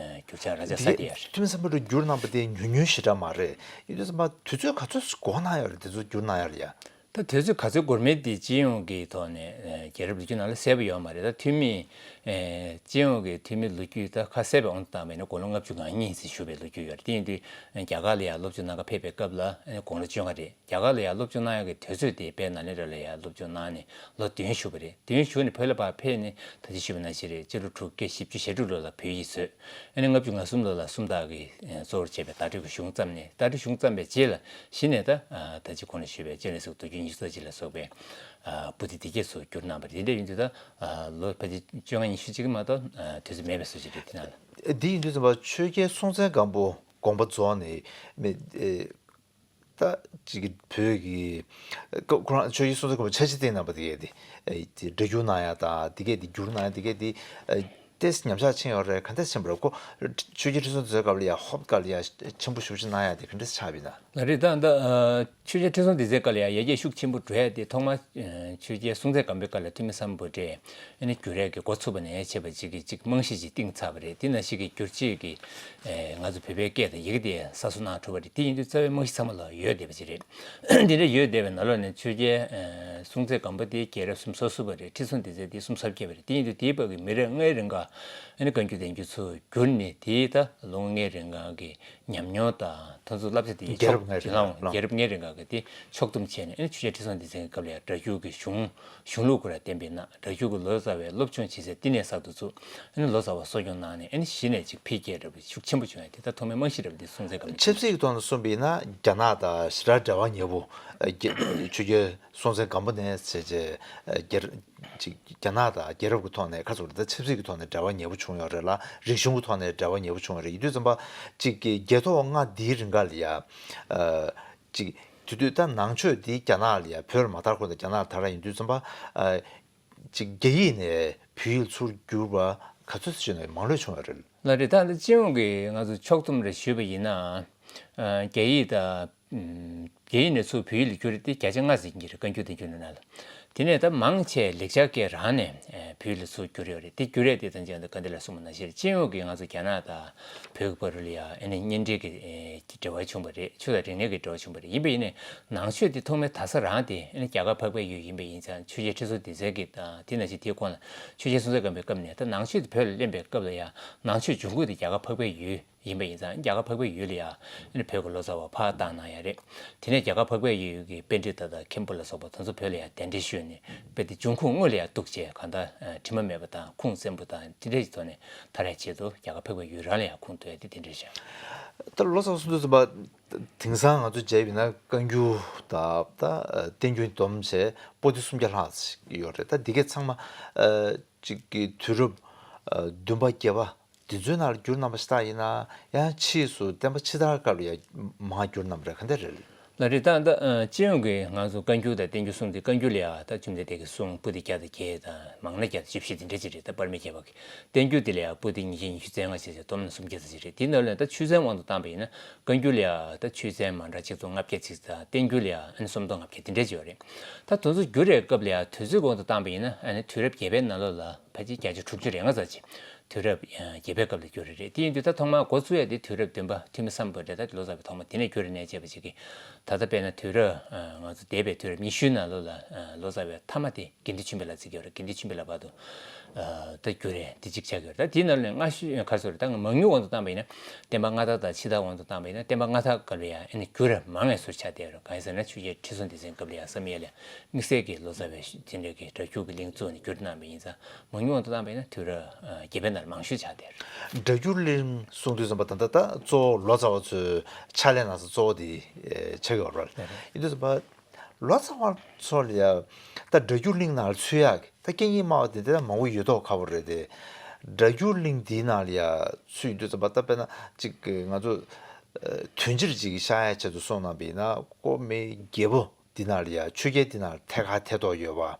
བསྒྱུར་བྱ་ར་ཇ་ས་དེ་ཡ་རེད། ཐོན་མི་སམ་བྷོ་ཊས་བསྒྱུར་གནང་པ་དེ་ཉུང་ཉུང་ཞེ་དྲག་མ་རེད། ཡིན་དུས་ཙམ་པ་དུས་ཚོད་ག་ཚོད་འགོར་གནང་ཡོད་རེད། དེ་ཚོ་བསྒྱུར་གནང་ཡ་ལ་ཡ། ད་དུས་ཚོད་ག་ཚོད་འགོར་མིན་དེ་སྤྱི་ཡོངས་ཀྱི་ཐོག་ནས་ཨ་རྒྱལ་རབས་ལོ་རྒྱུས་ནང་ལ་གསལ་པོ་ཡོད་མ་རེད། ད་ཐོན་མི་ཨ་སྤྱི་ཡོངས་ཀྱི་ཐོན་མི་ལོ་རྒྱུས་ད་ཁ་གསལ་བའི་དབང་དུ་བཏང་བ་ཡིན་ན་དགུང་ལོ་ལྔ་བཅུ་ང་གཉིས་ཙམ་བཞུགས་པའི་ལོ་རྒྱུས་ཡོད་རེད། དེ་ཡིན་དུས་རྒྱ་གར་ལ་ཡང་སློབ་སྦྱོང་གནང་ག་ཕེབས་པའི་སྐབས་ལ་ཨ་ནི་དགུང་ལོ་བཅོ་ལྔ་རེད། རྒྱ་གར་ལ་ཡང་སློབ་སྦྱོང་གནང་ཡག་གི་དུས་ཚོད་དེ་དཔལ་ནཱ་ལེནྡྲ་ལ་ཡང་སློབ་སྦྱོང་གནང་ནས་ལོ་བདུན་བཞུགས་པ་རེད། བདུན་བཞུགས་ནས་བོད་ལ་ཕར་ཕེབས་ནས་ད་ཅི་ཞུས་པ་ནང་བཞིན་རེད། སྤྱི་ལོ་དྲུག་བརྒྱ་བཞི་བཅུ་ཞེ་དྲུག་ལོ་ལ་བོད་ཡིག་བཟོས། ཨ་ནི་ལྔ་བཅུ་ང་གསུམ་ལོ་ལ་སུམ་རྟགས་ཀྱི་ཨ་གཙོ་བོར་བྱས་པའི་བརྡ་སྤྲོད་ཀྱི་གཞུང་བརྩམས་ནས། བརྡ་སྤྲོད་གཞུང་བརྩམས་པའི་རྗེས་ལ་གཞི་ནས་ད་ཨ་ད་ཅི་གོང་ལ་ཞུས་པའི་སྤྱན་རས་གཟིགས་ཏོག་དབྱིབས་ཉི་ཤུ་རྩ་གཅིག་ལ་སོགས་པའི་ཨ་པོ་ཏི་དེ་གས་སུ་བསྒྱུར་གནང་བ་རེད། དེ་འདྲ་ཡིན་དུས་ད་ཨ་ལོ་ཕལ་ཆེར་བཅོ་ལྔ་ཉི་ཤུ་གཅིག་མ་གཏོགས་ཨ་དུས་ཚོད་མེད་པའི་བཟོ་ཅིག་རེད། དེ་ནང་ལ། འདི་ཡིན་དུས་ཙམ་པ་ཆོས་རྒྱལ་སྲོང་བཙན་སྒམ་པོ་དགོངས་པ་རྫོགས་ནས་མི་ཨེ་ད་ཅིག་གི་བོད་ཀྱི་ཁོ་ཁོ་རང་ཆོས་རྒྱལ་སྲོང་བཙན་སྒམ་པོ་ཆ་ཆེ་བསྟན་གནང་པ་དེ་གས་དེ་ཨེ་དེ་སྒྲ་བསྒྱུར་གནང་ཡ་དང་དེ་གས་དེ་བསྒྱུར་གནང་ཡ་དེ་གས་དེ་ཨེ་ཏོག་ཙམ་ཉམས་ཆག་ཕྱིན་ཡོད་རེད། ག་འདྲས་ཕྱིན་པ་རེད། ཁོ་ཆོས་རྒྱལ་ཁྲི་སྲོང་ལྡེ་བཙན་སྐབས་ལ་ཡ་ཧོབ་སྐབས་ལ་ཡ་ཆེན་པོ་ཞེ་པོ་ཅིག་གནང་ཡ་དེ་ག་འདྲས་ཆགས་པ་ཡིན་ན། ལགས་རེད། ད་ད་ཨ་ཆོས་རྒྱལ་ཁྲི་སྲོང་ལྡེ་བཙན་སྐབས་ལ་ཡང་ཡར་རྒྱས་ཤུགས་ཆེན་པོ་འགྲོ་ཡ་དེ་ཐོག་མར་ཨ་ཆོས་རྒྱལ་སྲོང་བཙན་སྒམ་པོའི་སྐབས་ལ་ཐོན་མི་སམ་བྷོ་ཊས་ཨ་ནི་བསྒྱུར་ཡ་གི་འགོ་ཚུགས་པ་ནས་བྱས་པ་ཅིག་གི་ཅིག་རྨང་གཞི་ཅིག་བཏིང་ཚར་བ་རེད། དེ་ནང་བཞིན་གྱི་བསྒྱུར་བཅོས་ཀྱི་ཨ་ང་ཚོ་བོད་པའི་སྐད་དང་ཡི་གེ་དེ་གསར་བཟོ་གནང་ཐུབ་པ་རེད། དེ་ཡིན་དུས་རྩ་བའི་རྨང་གཞི་ཚང་མ་ལ་ཡོད་བསྡད་པ་ཅིག་རེད། དེ་འདྲ་ཡོད་བསྡད་པའི་ནང་ལོགས་ནས་ཆོས་རྒྱལ་ཨ་སྲོང་བཙན་སྒམ་པོ་དེ་རྒྱལ་རབས་སུམ་ཅུ་སོ་གསུམ་པ་རེད། ཁྲི་སྲོང་ལྡེ་བཙན་དེ་སུམ་ཅུ་སོ་བརྒྱད་པ་རེད། དེ་ཡིན་དུས་དེའི་བར་གྱི་མི་རབས་ལྔའི་རིང་ག་ཨ་ནི་བཀའ་འགྱུར་བསྟན་འགྱུར་ཚུར་བསྒྱུར་ནས་དེའི་ད་ལོ་ངོ་ལྔའི་རིང་ག་གི་ཉམས་མྱོང་དང་ད་ཚོ་བསླབ་བྱ་དེ་རྒྱལ་རབས་ལྔའི་རིང་ལ་རྒྱལ་རབས་ལྔའི་རིང་ག་གི་དེ་ཕྱོགས་བསྡོམས་བྱས་ནས་ཨ་ནི་ཆོས་རྒྱལ་ཁྲི་སྲོང་ལྡེ་བཙན་གྱི་སྐབས་ལ་ཡང་སྒྲ་བསྒྱུར་གྱི་གཞུང་གཞུང་ལུགས་ཁོ་རང་བསྟན་པའི་ནང་སྒྲ་བསྒྱུར་གྱི་ལོ་ཙཱ་བའི་སློབ་སྦྱོང་བྱེད་ས་དེ་ནས་གསར་དུ་བཙུགས། ཨ་ནི་ལོ་ཙཱ་བ་གསོ་སྐྱོང་གནང་ནས་ཨ་ནི་གཞི་ནས་ཅིག་འཕེལ་རྒྱས་འགྲོ་བའི་ཤུགས་ཆེན་པོ་བྱུང་ཡ་དེ་ད་ཐོག་མའི་རྨང་གཞི་རེད་པ། དེ་སྲོང་བཙན་སྒམ་པོ་ཆབ་སྲིད་ཀྱི་ཐོག་ནས་གསུངས་པ་ཡིན་ན་རྒྱ་ནག་དང་ཞེ་དྲག་འབྲེལ་བ་ཉེ་པོ། ཨ་རྒྱ་ཆོས་རྒྱལ་སྲོང་བཙན་སྒམ་པོ་ནས་བྱས་རྗེས་རྒྱལ་ཅིག་རྒྱ་ནག་དང་རྒྱལ་རབས་ཀྱི་ཐོག་ནས་ཁ་ཚུགས་རེད། ད་ཆབ་སྲིད་ཀྱི་ཐོག་ནས་འབྲེལ་བ་ཉེ་པོ་བྱུང་ཡོད་རེད་ལ། རིག་གཞུང་གི་ཐོག་ནས་འབྲེལ་བ་ཉེ་པོ་བྱུང་ཡོད་རེད། ཡིན་དུས་ཙམ་པ་ཅིག་གི་རྒྱལ་ཐོག་ལྔ་འདིའི་རིང་ག་ལ་ཡ་ཨ་ཅིག་དེ་དུས་ད་ནང་ཆོས་འདི་རྒྱ་ནག་ལ་ཡ་བོད་ལ་མ་དར་གོང་དུ་རྒྱ་ནག་ལ་དར་ཡིན་དུས་ཙམ་པ་ཨ་ཅིག་རྒྱ་ཡིག་ནས་བོད་ཡིག་ལ་ཚུར་བསྒྱུར་བ་ག་ཚོད་ཅིག་ནས་མང་ལོས་བྱུང་ཡོད་རེད། ལགས་རེད། ད་འདི་སྤྱི་ཡོངས་ཀྱི་ང་ཚོ་ཕྱོགས་བསྡོམས་རེ་ཞུས་པ་ཡིན་ན། ཨ་རྒྱ་ཡིག་དང་། ཨམ་རྒྱ་ཡིག་ནས་ཚུར་བོད་ཡིག་ལ་བསྒྱུར་དེ་བརྒྱ་ཆ་ལྔ་ཟིན་གྱི་རེད། བཀའ་འགྱུར་བསྟན་འགྱུར་ནང་ལ། དེ་ནས་ད་མང་ཆེ་ལེགས་སྦྱར་སྐད་རང་ནས་ཨ་བོད་ཡིག་ལ་ཚུར་བསྒྱུར་ཡོད་རེད། དེ་བསྒྱུར་ཡས་དེ་ད་ཅང་ད་བཀའ་འདི་ལ་གསུངས་པ་ནང་བཞིན་རེད། སྤྱི་ཡོངས་ཀྱི་ང་ཚོ་རྒྱ་ནག་དང་བོད་ཀྱི་བར་ལ་ཡ་ཨ་ནི་གཉེན་འབྲེལ་གྱི་ཨེ་འབྲེལ་བ་བྱུང་བ་རེད། ཆོས་དང་རིག་གནས་ཀྱི་འབྲེལ་བ་བྱུང་བ་རེད། ཡིན་པ་ཡིན་ནའི་ནང་ཆོས་དེ་ཐོག་མའི་དར་ས་རང་དེ་ཨ་ནི་རྒྱ་གར་འཕགས་པའི་ཡུལ་ཡིན་པ་ཡིན་ཙང་། ཆོས་རྒྱལ་ཁྲི་སྲོང་ལྡེ་བཙན་གྱི་དང་དེ་ནང་བཞིན་དེའི་གོང་ལ་ཆོས་རྒྱལ་སྲོང་བཙན་སྒམ་པོའི་སྐབས་ནས་ད་ནང་ཆོས་དེ་བོད་ལ་ལེན་པའི་སྐབས་ལ་ཡ་ནང་ཆོས་འབྱུང་ཁུངས་དེ་རྒྱ་གར་འཕགས་པའི་ཡུལ་ཡིན་པ་ཡིན་ཙང་། རྒྱ་གར་འཕགས་པའི་ཡུལ་ལ་ཡ་ཨ་ནི་བོད་ཀྱི་ལོ་ཙཱ་བ་ཕར་བཏང་གནང་ཡ་རེད། དེ་ནས་རྒྱ་གར་འཕགས་པའི་ཡུལ་གྱི་པཎྜི་ཏ་དང་མཁན་པོ་ལ་སོགས་པ་དེ་ཚོ་བོད་ལ་ཡ་གདན་འདྲེན་ཞུས་ནས་དཔེ་དེ་འབྱུང་ཁུངས་དངོས་ལ་ཡ་གཏུགས་བྱས་གང་ལྟར་ཨ་དྲི་མ་མེད་པ་དང་ཁུངས་བཙན་པོ་དང་དེ་འདྲ་ཞིག་ཐོག་ནས་དར་ཡ་ཆེད་དུ་རྒྱ་གར་འཕགས་པའི་ཡུལ་རང་ལ་ཡ་ཁུངས་གཏུགས་ཡ་དེ་དེ་འདྲ་བྱས། ད་ལོ་ཙཱ་བ་གསུང་དུས་ཙམ་པ་དེང་སང་ང་ཚོ་མཇལ་བ་ཡིན་ན་བཀའ་འགྱུར་དང་ད་བསྟན་འགྱུར་བསྡོམས་བྱས་པོ་ཏི་སུམ་བརྒྱ་ལྷག་ཅིག་ཡོད་རེད། ད་འདི་གའི་ཚང་མ་ཨ་ཅིག་གི་དུས་རབས་ཨ་བདུན་པ་བརྒྱད་པ་འདི་ཚོའི་ནང་ལ་བསྒྱུར་གནང་པ་ཞིག་ད་ཡིན་ན། ཡང་ཕྱིས་སུ་བསྟན་པ་ཕྱི་དར་སྐབས་ལ་ཡང་མར་བསྒྱུར་གནང་པ་རེད། ག་འདྲ་རེད། ལགས་རེད། ད་ད་ཨ་སྤྱི་ཡོངས་ཀྱི་ང་ཚོ་བཀའ་འགྱུར་དང་བསྟན་འགྱུར་གསུམ་དེ། བཀའ་འགྱུར་ལ་ཡ་ད་བཅོམ་ལྡན་འདས་ཀྱི་གསུང་པོ་ཏི་བརྒྱ་དང་བརྒྱད་དང་མང་ན་བརྒྱ་དང་བཅུ་བཞི་དེ་འདྲ་ཅིག་རེད། ད་པར་མའི་རྒྱས་པ་གི། བསྟན་འགྱུར་དེ་ལ་ཡ་པོ་ཏི་ཉིས་བརྒྱ་ཉི་ཤུ་རྩ་ལྔ་ཞེས་བྱས་བསྡོམས་ན་སུམ་བརྒྱ་ཙམ་ཞིག་རེད། དེའི་ནང་ལ་ད་ཆོས་ཚན་དབང་དུ་བཏང་པ་ཡིན་ན་བཀའ་འགྱུར་ལ་ཡ་ད་ཆོས་ཚན་མ་འདྲ་ཆིག་སྟོང་ལྔ་བརྒྱ་ཅིག་དང་། བསྟན་འགྱུར་ལ་ཡ་ཨ་ནི་སུམ་སྟོང་ལྔ་བརྒྱ་དེ་འདྲ་ཅིག་ཡོད་རེད། ད་དེ་ཚོ་བསྒྱུར་བའི་སྐབས་ལ་ཡ་དུས་ཚོད་དབང་དུ་བཏང་པ་ཡིན་ན་ཨ་ནི་དུས་རབས་བརྒྱད་པའི་ནང་ལོགས་ལ་ཕལ་ཆེར་བརྒྱ་ཆ་དྲུག་ཅུ་རེ་ལྔ་ཙམ་ཅིག་དུས་རབས་ཨ་བརྒྱད་པའི་སྐབས་ལ་བསྒྱུར་བ་རེད། དེ་ཡིན་དུས་ད་ཐོག་མར་འགོ་བཙུགས་ཡ་དེ་དུས་རབས་བདུན་པ་ཐོན་མི་སམ་བྷོ་ཊས་ད་ལོ་ཙཱ་བའི་ཐོག་མ་དེ་ནས་བསྒྱུར་རེད་ནས་བྱས་པ་ཅིག་གིས། ད་ལྟ་དཔེར་ན་དུས་རབས་ཨ་ང་ཚོ་འདས་པའི་དུས་རབས་ཉི་ཤུའི་ནང་ལོགས་ལ་ཨ་ལོ་ཙཱ་བའི་མཐའ་མ་དེ་དགེ་འདུན་ཆོས་འཕེལ་ལགས་བརྩི་གི་ཡོད་རེད། དགེ་འདུན་ཆོས་འཕེལ་ལགས་བར་དུ་ཨ་ད་བསྒྱུར་རེད། དེ་གཅིག་ཆགས་ཀྱི་ཡོད་རེད། ད་དེའི་ནང་ལ་ནས་སྔ་ཤོས་ག་རེ་ཟེར་ད་མང་ཉུང་དབང་དུ་བཏང་པ་ཡིན་ན་བསྟན་པ་སྔ་དར་དང་ཕྱི་དར་དབང་དུ་བཏང་པ་ཡིན་ན་བསྟན་པ་སྔ་དར་སྐབས་ལ་ཡང་ཨ་ནི་བསྒྱུར་རེ་མང་བའི་ཟུར་ཆགས་བསྡད་ཡོད་རེད། གང་ཡིན་ཟེར་ན་ཆོས་རྒྱལ་ཁྲི་སྲོང་ལྡེ་བཙན་སྐབས་ལ་ཡང་བསམ་ཡས་ལ་དམིགས་བསལ་གྱི་ལོ་ཙཱ་བའི་དེ་འདྲ་གི་སྒྲ་བསྒྱུར་གྱི་གླིང་བཙུགས་ནས་བསྒྱུར་གནང་པ་ཡིན་ཙང་། མང་ཉུང་དུ་བཏང་པ་ཡིན་ན་དུས་རབས་ཨ་བརྒྱད་པའི་ནང་ལ་མང་ཤོས་ཆགས་བསྡད་རེད། སྒྲ་བསྒྱུར་གླིང་གསུང་དུས་ཙམ་པ་ད་ལྟ་ད་གཙོ་བོ་ལོ་ཙཱ་བ་ཚོའི་ཕྱག་ལས་གནང་ས་གཙོ་བོ་དེ་ཨེ་ཆགས་ཡོད་རེད། ཡིན་དུས་ཙམ་པ་ ལོ་ཙཱ་བ་ཚོ་ལ་ཡ་ད་སྒྲ་སྒྱུར་གླིང་ནང་ལ་ཚུད་ཡག་གི་ད་སྐད་གཉིས་སྨྲ་བ་དེ་འདྲ་མང་པོ་ཡོད་མདོག་ཁ་པོ་རེད་དེ། སྒྲ་སྒྱུར་གླིང་འདིའི་ནང་ལ་ཡ་ཚུད་ཡོང་དུས་ཙམ་པ་ད་དཔེར་ན་ཅིག་ང་ཚོ་དོན་སྤྱིར་ཅིག་བཤད་ཡག་ཆེད་དུ་སོང་ན་བས་ན་ཁོ་མི་རྒྱལ་པོ་འདི་ནང་ལ་ཡ་ཆོས་རྒྱལ་འདི་ནང་ལ་ཐད་ཀར་ཐད་གཏོགས་ཡོད་པ།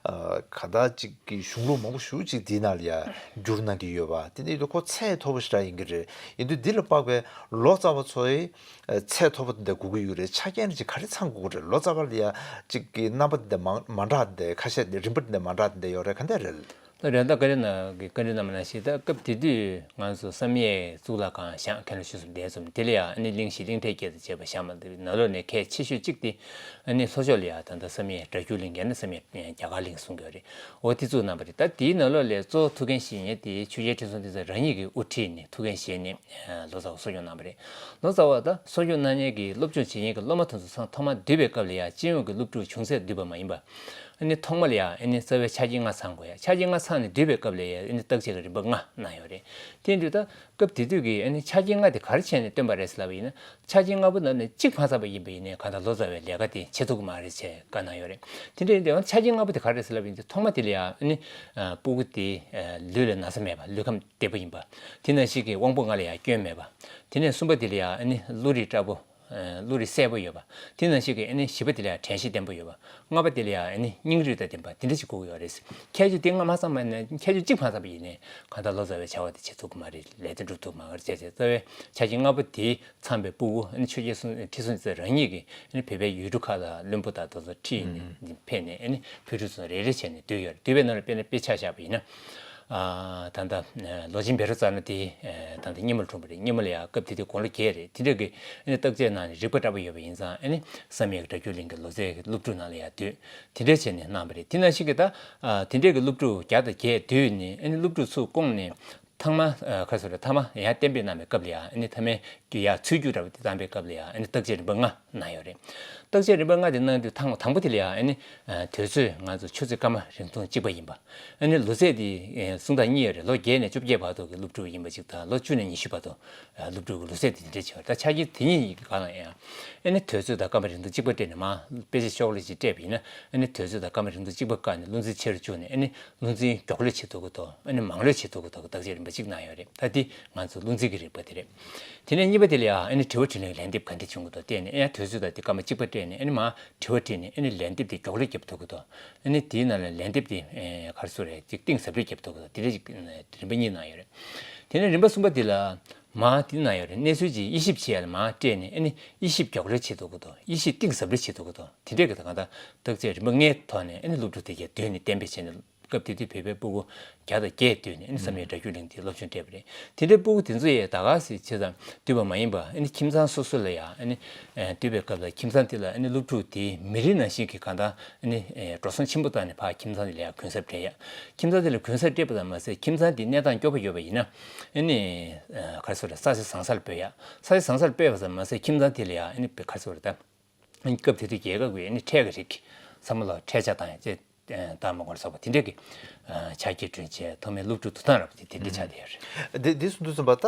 གང་ལྟར་ཅིག་གི་གཞུང་ལུགས་མང་པོ་ཞེ་ཅིག་འདི་ནང་ལ་ཡ་བསྒྱུར་གནང་གི་ཡོད་པ། དེ་འདྲ་ཡིན་དུས་ཁོ་ཚད་མཐོ་པོ་ཞེ་དྲག་ཡིན་གྱི་རེད། ཡིན་དུས་འདི་ལ་དཔག་པའི་ལོ་ཙཱ་བ་ཚོ་ཡི་ཚད་མཐོ་པོ་འདི་འདྲ་དགོས་ཀྱི་ཡོད་རེད། ཆ་རྐྱེན་ཅིག་ག་རེ་ཚང་དགོས་ཀྱི་རེད། ལོ་ཙཱ་བ་ལ་ཡ་ཅིག་གི་རྣམ་པ་འདི་འདྲ་མང་མ་འདྲ་འདི་ཁ་ཤས་འདི་རིམ་པ་འདི་འདྲ་མ་འདྲ་འདི་འདྲ་ཡོད་རེད། ག་འདྲ་རེད། ད་རེད། ད་བཀའ་འདྲི་ནང་གི་བཀའ་འདྲི་གནང་བ་ནང་བཞིན་ད་སྐབས་དེ་དུས་ང་ཚོ་བསམ་ཡས་གཙུག་ལག་ཁང་བཞེངས་མཁན་ལ་ཞུས་སོང་། དེ་ཙམ་དེ་ལ་ཡང་ཨ་ནི་གླིང་བཞི་གླིང་ཕྲན་བརྒྱད་དང་བཅས་པ་བཞེངས་མ་འདི་ནང་ལོགས་ནས་གལ་ཆེ་ཤོས་གཅིག་དེ་ཨ་ནི་ལྷོ་ཕྱོགས་ལ་ཡང་ད་ལྟ་བསམ་ཡས་སྒྲ་སྒྱུར་གླིང་ཡང་ན་བསམ་ཡས་རྒྱ་གར་གླིང་གསུང་གི་ཡོད་རེད། འོ་དེ་བཙུགས་གནང་བ་རེད། ད་དེའི་ནང་ལོགས་ལ་གཙོ་བོ་ཐུགས་འགན་བཞེས་མཁན་དེ་ཆོས་རྒྱལ་ཁྲི་སྲོང་ལྡེ་བཙན་རང་ཉིད་ཀྱིས་དབུ་ཁྲིད་ནས་ཐུགས་འགན་བཞེས་ནས་ལོ་ཙཱ་བ་གསོ་སྐྱོང་གནང་བ་རེད། ལོ་ཙཱ་བ་ད་གསོ་སྐྱོང་གནང་མཁན་གྱི་སློབ་སྦྱོང་བྱེད་མཁན་གྱི་སློབ་མ་དེ་ཚོ་ཚང་ཐོག་མར་འདུས་པའི་སྐབས་ལ་ཡང་སྤྱི་ཡོངས་ཀྱི་སློབ་ཕྲུག་ཆུང་ཚད་འདུས་པ་མ་ཡིན་པ། ཨ་ནི་ཐོག་མ་ལ་ཡང་ཨ་ནི་རྩ་བའི་ཆ་རྐྱེན་ལྔ་ཚང་དགོས་ཡ། ཆ་རྐྱེན་ལྔ་ཚང་ནས་འདུས་པའི་སྐབས་ལ་ཡང་ཨ་ནི་བརྟག་དཔྱད་ཀྱི་རིམ་པ་ལྔ་གནང་ཡོད་རེད། དེ་འདྲ་ད་སྐབས་དེ་དུས་ཀྱི་ཨ་ནི་ཆ་རྐྱེན་ལྔ་དེ་ག་རེ་བྱས་ནས་བཏོན་པ་རེད་ཟེར་ལབ་པ་ཡིན་ན། ཆ་རྐྱེན་ལྔ་པོ་ནང་ནས་གཅིག་ཕངས་ཚར་བ་ཡིན་པ་ཡིན་ནའི་གང་ལྟར་ལོ་ཙཱ་བའི་ལས་ཀ་དེ་བྱེད་ཐུབ་ཀྱི་མ་རེད་ཅེས་བཀའ་གནང་ཡོད་རེད། དེ་འདྲ་ཡིན་དུས་ཆ་རྐྱེན་ལྔ་པོ་དེ་ག་རེ་རེད་ཟེར་ལབ་པ་ཡིན་དུས་ཐོག་མ་དེ་ལ་ཡང་ཨ་ནི་སྤུ་གུ་དེ་ལུས་ལ་ན་ཚ་མེད་པ། ལུས་ཁམས་བདེ་པོ་ཡིན་པ། དེ་ནང་བཞིན་གྱི་དབང་པོ་ལྔ་ལ་ཡང་སྐྱོན་མེད་པ། དེ་ནས་གསུམ་པ་དེ་ལ་ཡང་ཨ་ནི་བློ་རིག་བཀྲ་པོ། བློ་རིག་གསལ་པོ་ཡོད་པ། དེ་ནང་བཞིན་གྱི་ཨ་ནི་བཞི་པ་དེ་ལ་ཡང་དྲན་ཤེས་བརྟན་པོ་ཡོད་པ། ལྔ་པ་དེ་ལ་ཡང་ཨ་ནི་སྙིང་རུས་དང་ལྡན་པ་དེ་འདྲ་ཞིག་དགོས་ཀྱི་ཡོད་རེད། ཁྱད་ཆོས་དེ་ལྔ་མ་ཚང་བ་ན་ཁྱད་ཆོས་གཅིག་མ་ཚང་བ་ཡིན་ནའི་གང་ལྟར་ལོ་ཙཱ་བའི་བྱ་བ་དེ་བྱེད་ཐུབ་ཀྱི་མ་རེད། ལས་དེ་འགྲུབ་ཐུབ་མ་རེད་ཅེས་བྱས། རྩ་བའི་ཆ་རྐྱེན་ལྔ་པོ་དེ་ཚང་བའི་སྤུ་གུ་ཨ་ནི་ཆོས་རྒྱལ་སྲོང་ཁྲི་སྲོང་ལྡེ་བཙན་རང་ཉིད་ཀྱིས་ཨ་ནི་བོད་པའི་ཡུལ་གྲུ་ཁག་ལ་བློན་པོ་དང་དེ་ཚོ་ཁྲིད་ནས་ཕེབས་ནས་ཨ་ནི་བོད་ཕྲུག་ཚོ་རེ་རེ་བྱས་ནས་བསྡུས་ཡོད་རེད། བསྡུས་པའི་ནང་ལ་དཔེར་ན་དཔེ་ཆ་བཞག་པ་ཡིན་ན། ཨ་ད་ལྟ་ལོ་ཆེན་བཻ་རོ་ཙ་ན་དེ་ད་ལྟ་སྙེ་མོར་འཁྲུངས་པ་རེད། སྙེ་མོ་ལ་ཡང་སྐབས་དེ་དུས་དགུང་ལོ་བརྒྱད་རེད། དེ་འདྲ་གི་ཨ་ནི་བརྟག་དཔྱད་གནང་ནས་རིག་པ་བཀྲ་པོ་ཡོད་པ་ཡིན་ཙང་ཨ་ནི་བསམ་ཡས་ཀྱི་སྒྲ་སྒྱུར་གླིང་གི་ལོ་ཙཱའི་སློབ་ཕྲུག་ནང་ལ་ཡང་བསྡུས། དེ་འདྲ་བྱས་ནས་གནང་བ་རེད། དེ་ནང་བཞིན་གྱི་ད་དེ་འདྲ་གི་སློབ་ཕྲུག་བརྒྱ་དང་བརྒྱད་བསྡུས་ནས་ཨ་ནི་སློབ་ཕྲུག་ཚུར་བསྐོངས་ནས། ཐང་མ་ཁ་སོ་རེ་ཐ་མ་ཡང་གཏན་འབེབས་གནང་བའི་སྐབས་ལ་ཡང་ཨ་ནི་ཐ་མའི་ཡང་ཚུར་རྒྱུགས་འདྲ་པོ་དེ་བཏང་བའི་སྐབས་ལ་ཡང་ཨ་ནི་བརྟག་དཔྱད་རིམ་པ་ལྔ་གནང་ཡོད་རེད། བརྟག་དཔྱད་རིམ་པ་ལྔ་དེ་གནང་དུས་ཐེངས་དང་པོ་དེ་ལ་ཡང་ཨ་ནི་དུས་ཚོད་ང་ཚོ་ཆུ་ཚོད་སྐར་མ་རིང་ཐུང་གཅིག་པ་ཡིན་པ། ཨ་ནི་ལོ་ཚད་དེ་གསུང་སྟངས་གཉིས་ཡོད་རེད། ལོ་བརྒྱད་ནས་བཅོ་བརྒྱད་བར་དུ་གི་སློབ་ཕྲུག་ཡིན་པ་གཅིག་དང་ལོ་བཅུ་ནས་ཉི་ཤུ་བར་དུ་སློབ་ཕྲུག་གི་ལོ་ཚད་དེ་འདྲ་ཅིག་ཡོད་རེད། ད་ཆ་རྐྱེན་དེ་གཉིས་ཀྱི་སྒང་ལ་ཡང་ཨ་ནི་དུས་ཚོད་དང་སྐར་མ་རིང་ཐུང་གཅིག་པ་སྤྲད་ནས་མར་དཔེ་ཆ་ཤོག་ལྷེ་ཅིག་སྤྲད་པ་ཡིན་ན་ཨ་ནི་དུས་ཚོད་དང་སྐར་མ་རིང་ཐུང་གཅིག་པ་བཀག་ནས་བློ་འཛིན་ཆེ་རུ་བཅུག་ནས་ཨ་ནི། བློ་འཛིན་མགྱོགས་ལོས་བྱེད་ཐུབ་ཀྱི་འདུག་ཨ་ནི་མང་ལོས་བྱེད་ཐུབ་ཀྱི་འདུག་བརྟག་དཔྱད་རིམ་པ་གཅིག་གནང་ཡོད་རེད། ད་འདི་ང་ཚོ་བློ་འཛིན་གྱི་རིག་པ་དེ་རེད། དེ་ནས་གཉིས་པ་དེ་ལ་ཡང་ཨ་ནི་དྲི་བ་དྲིས་ལན་ལན་འདེབས་ག་འདྲ་བྱུང་གི་འདུག་བལྟས་ནས་ཨ་ཡང་དུས་ཚོད་དང་དེ་སྐར་མ་གཅིག་པ་སྤྲད་ནས་ཨ་ནི་མར་དྲི་བ་དྲིས་ནས་ཨ་ནི་ལན་འདེབས་དེ་མགྱོགས་ལོས་རྒྱབ་ཐུབ་ཀྱི་འདུག་ཨ་ནི་དེའི་ནང་ལ་ལན་འདེབས་དེ་ག་རེ་ཟེར་རེད། ཅིག་གཏིང་ཟབ་ལོས་རྒྱབ་ཐུབ་ཀྱི་འདུག་དེ་འདྲ་ཅིག་རིམ་པ་གཉིས་གནང་ཡོད་རེད། དེ་ནས་རིམ་པ་གསུམ་པ་དེ་ལ་མར་དེ་གནང་ཡོད་རེད། གནས་ཚུལ་ཅིག་དབྱེ་ཞིབ་བྱེད་ཡ་ལ་མར་སྤྲད་ནས་ཨ་ནི་དབྱེ་ཞིབ་མགྱོགས་ལོས་བྱེད་ཐུབ་ཀྱི་འདུག་དབྱེ་ཞིབ་གཏིང་ཟབ་ལོས་བྱེད་ཐུབ་ཀྱི་འདུག་དེ་འདྲས་ཀྱི་གང་ལྟར་བརྟག་དཔྱད་རིམ་པ་ལྔའི་ཐོག་ནས་ཨ་ནི་སློབ་ཕྲུག་དེ་གས་བསྡུས་ནས་གཏན་འབེབས་བྱས་ནས། སྐབས་དེ་དུས་བོད་པའི་སྤུ་གུ་བརྒྱ་དང་བརྒྱད་བསྡུས་ནས་ཨ་ནི་བསམ་ཡས་སྒྲ་སྒྱུར་གླིང་དེ་སློབ་སྦྱོང་སྤྲད་པ་རེད། དེ་འདྲའི་སྤུ་གུ་དེ་ཚོ་ཡས་ད་ག་སེ་བྱས་ཙང་བསྡུས་པ་མ་ཡིན་པ་ཨ་ནི་ཁྱིམ་ཚང་སོ་སོ་ལ་ཡང་ཨ་ནི་བསྡུས་པའི་སྐབས་ལ་ཁྱིམ་ཚང་དེ་ལ་ཨ་ནི་སློབ་ཕྲུག་དེ་མི་རིགས་ནང་བཞིན་གྱི་གང་ལྟར་ཨ་ནི་འགྲོ་སོང་ཆེན་པོ་བཏང་ནས་ཕར་ཁྱིམ་ཚང་དེ་ལ་ཡང་གུན་གསབ་སྤྲད་ཡ། ཁྱིམ་ཚང་དེ་ལ་གུན་གསབ་སྤྲད་པ་ཙམ་མ་ཟད་ཁྱིམ་ཚང་དེ་གནས་སྟངས་སྐྱོ་པོ་ཡོད་པ་ཡིན་ན་ཨ་ནི་ག་རེ་ཟེར་རེད། ས་ཆ་བཟང་སར་སྤོས་ཡ། ས་ཆ་བཟང་སར་སྤོས་པ་ཙམ་མ་ཟད་ཁྱིམ་ཚང་དེ་ལ་ཡང་ཨ་ནི་ག་རེ་ཟེར་རེད། ད་སྐབས་དེ་དུས་རྒྱལ་ཁབ་ཀྱི་ཨ་ནི་ཁྲལ་གྱི་རིགས་བསམ་བློ་ཁྲལ་ཆ་བཏང་ཡ་ཅེས། ཨ་ད་མ་གོར་སོགས་པ་དེ་འདྲས་ཀྱི་ཨ་ཆ་རྐྱེན་བསྐྲུན་བྱས་ཐོག་མའི་སློབ་ཕྲུག་བསྡུ་སྟངས་རབ་དེ་དེ་འདྲས་ཆགས་བསྡད་ཡོད་རེད། འདི་འདི་གསུང་དུས་ཙམ་པ་ད་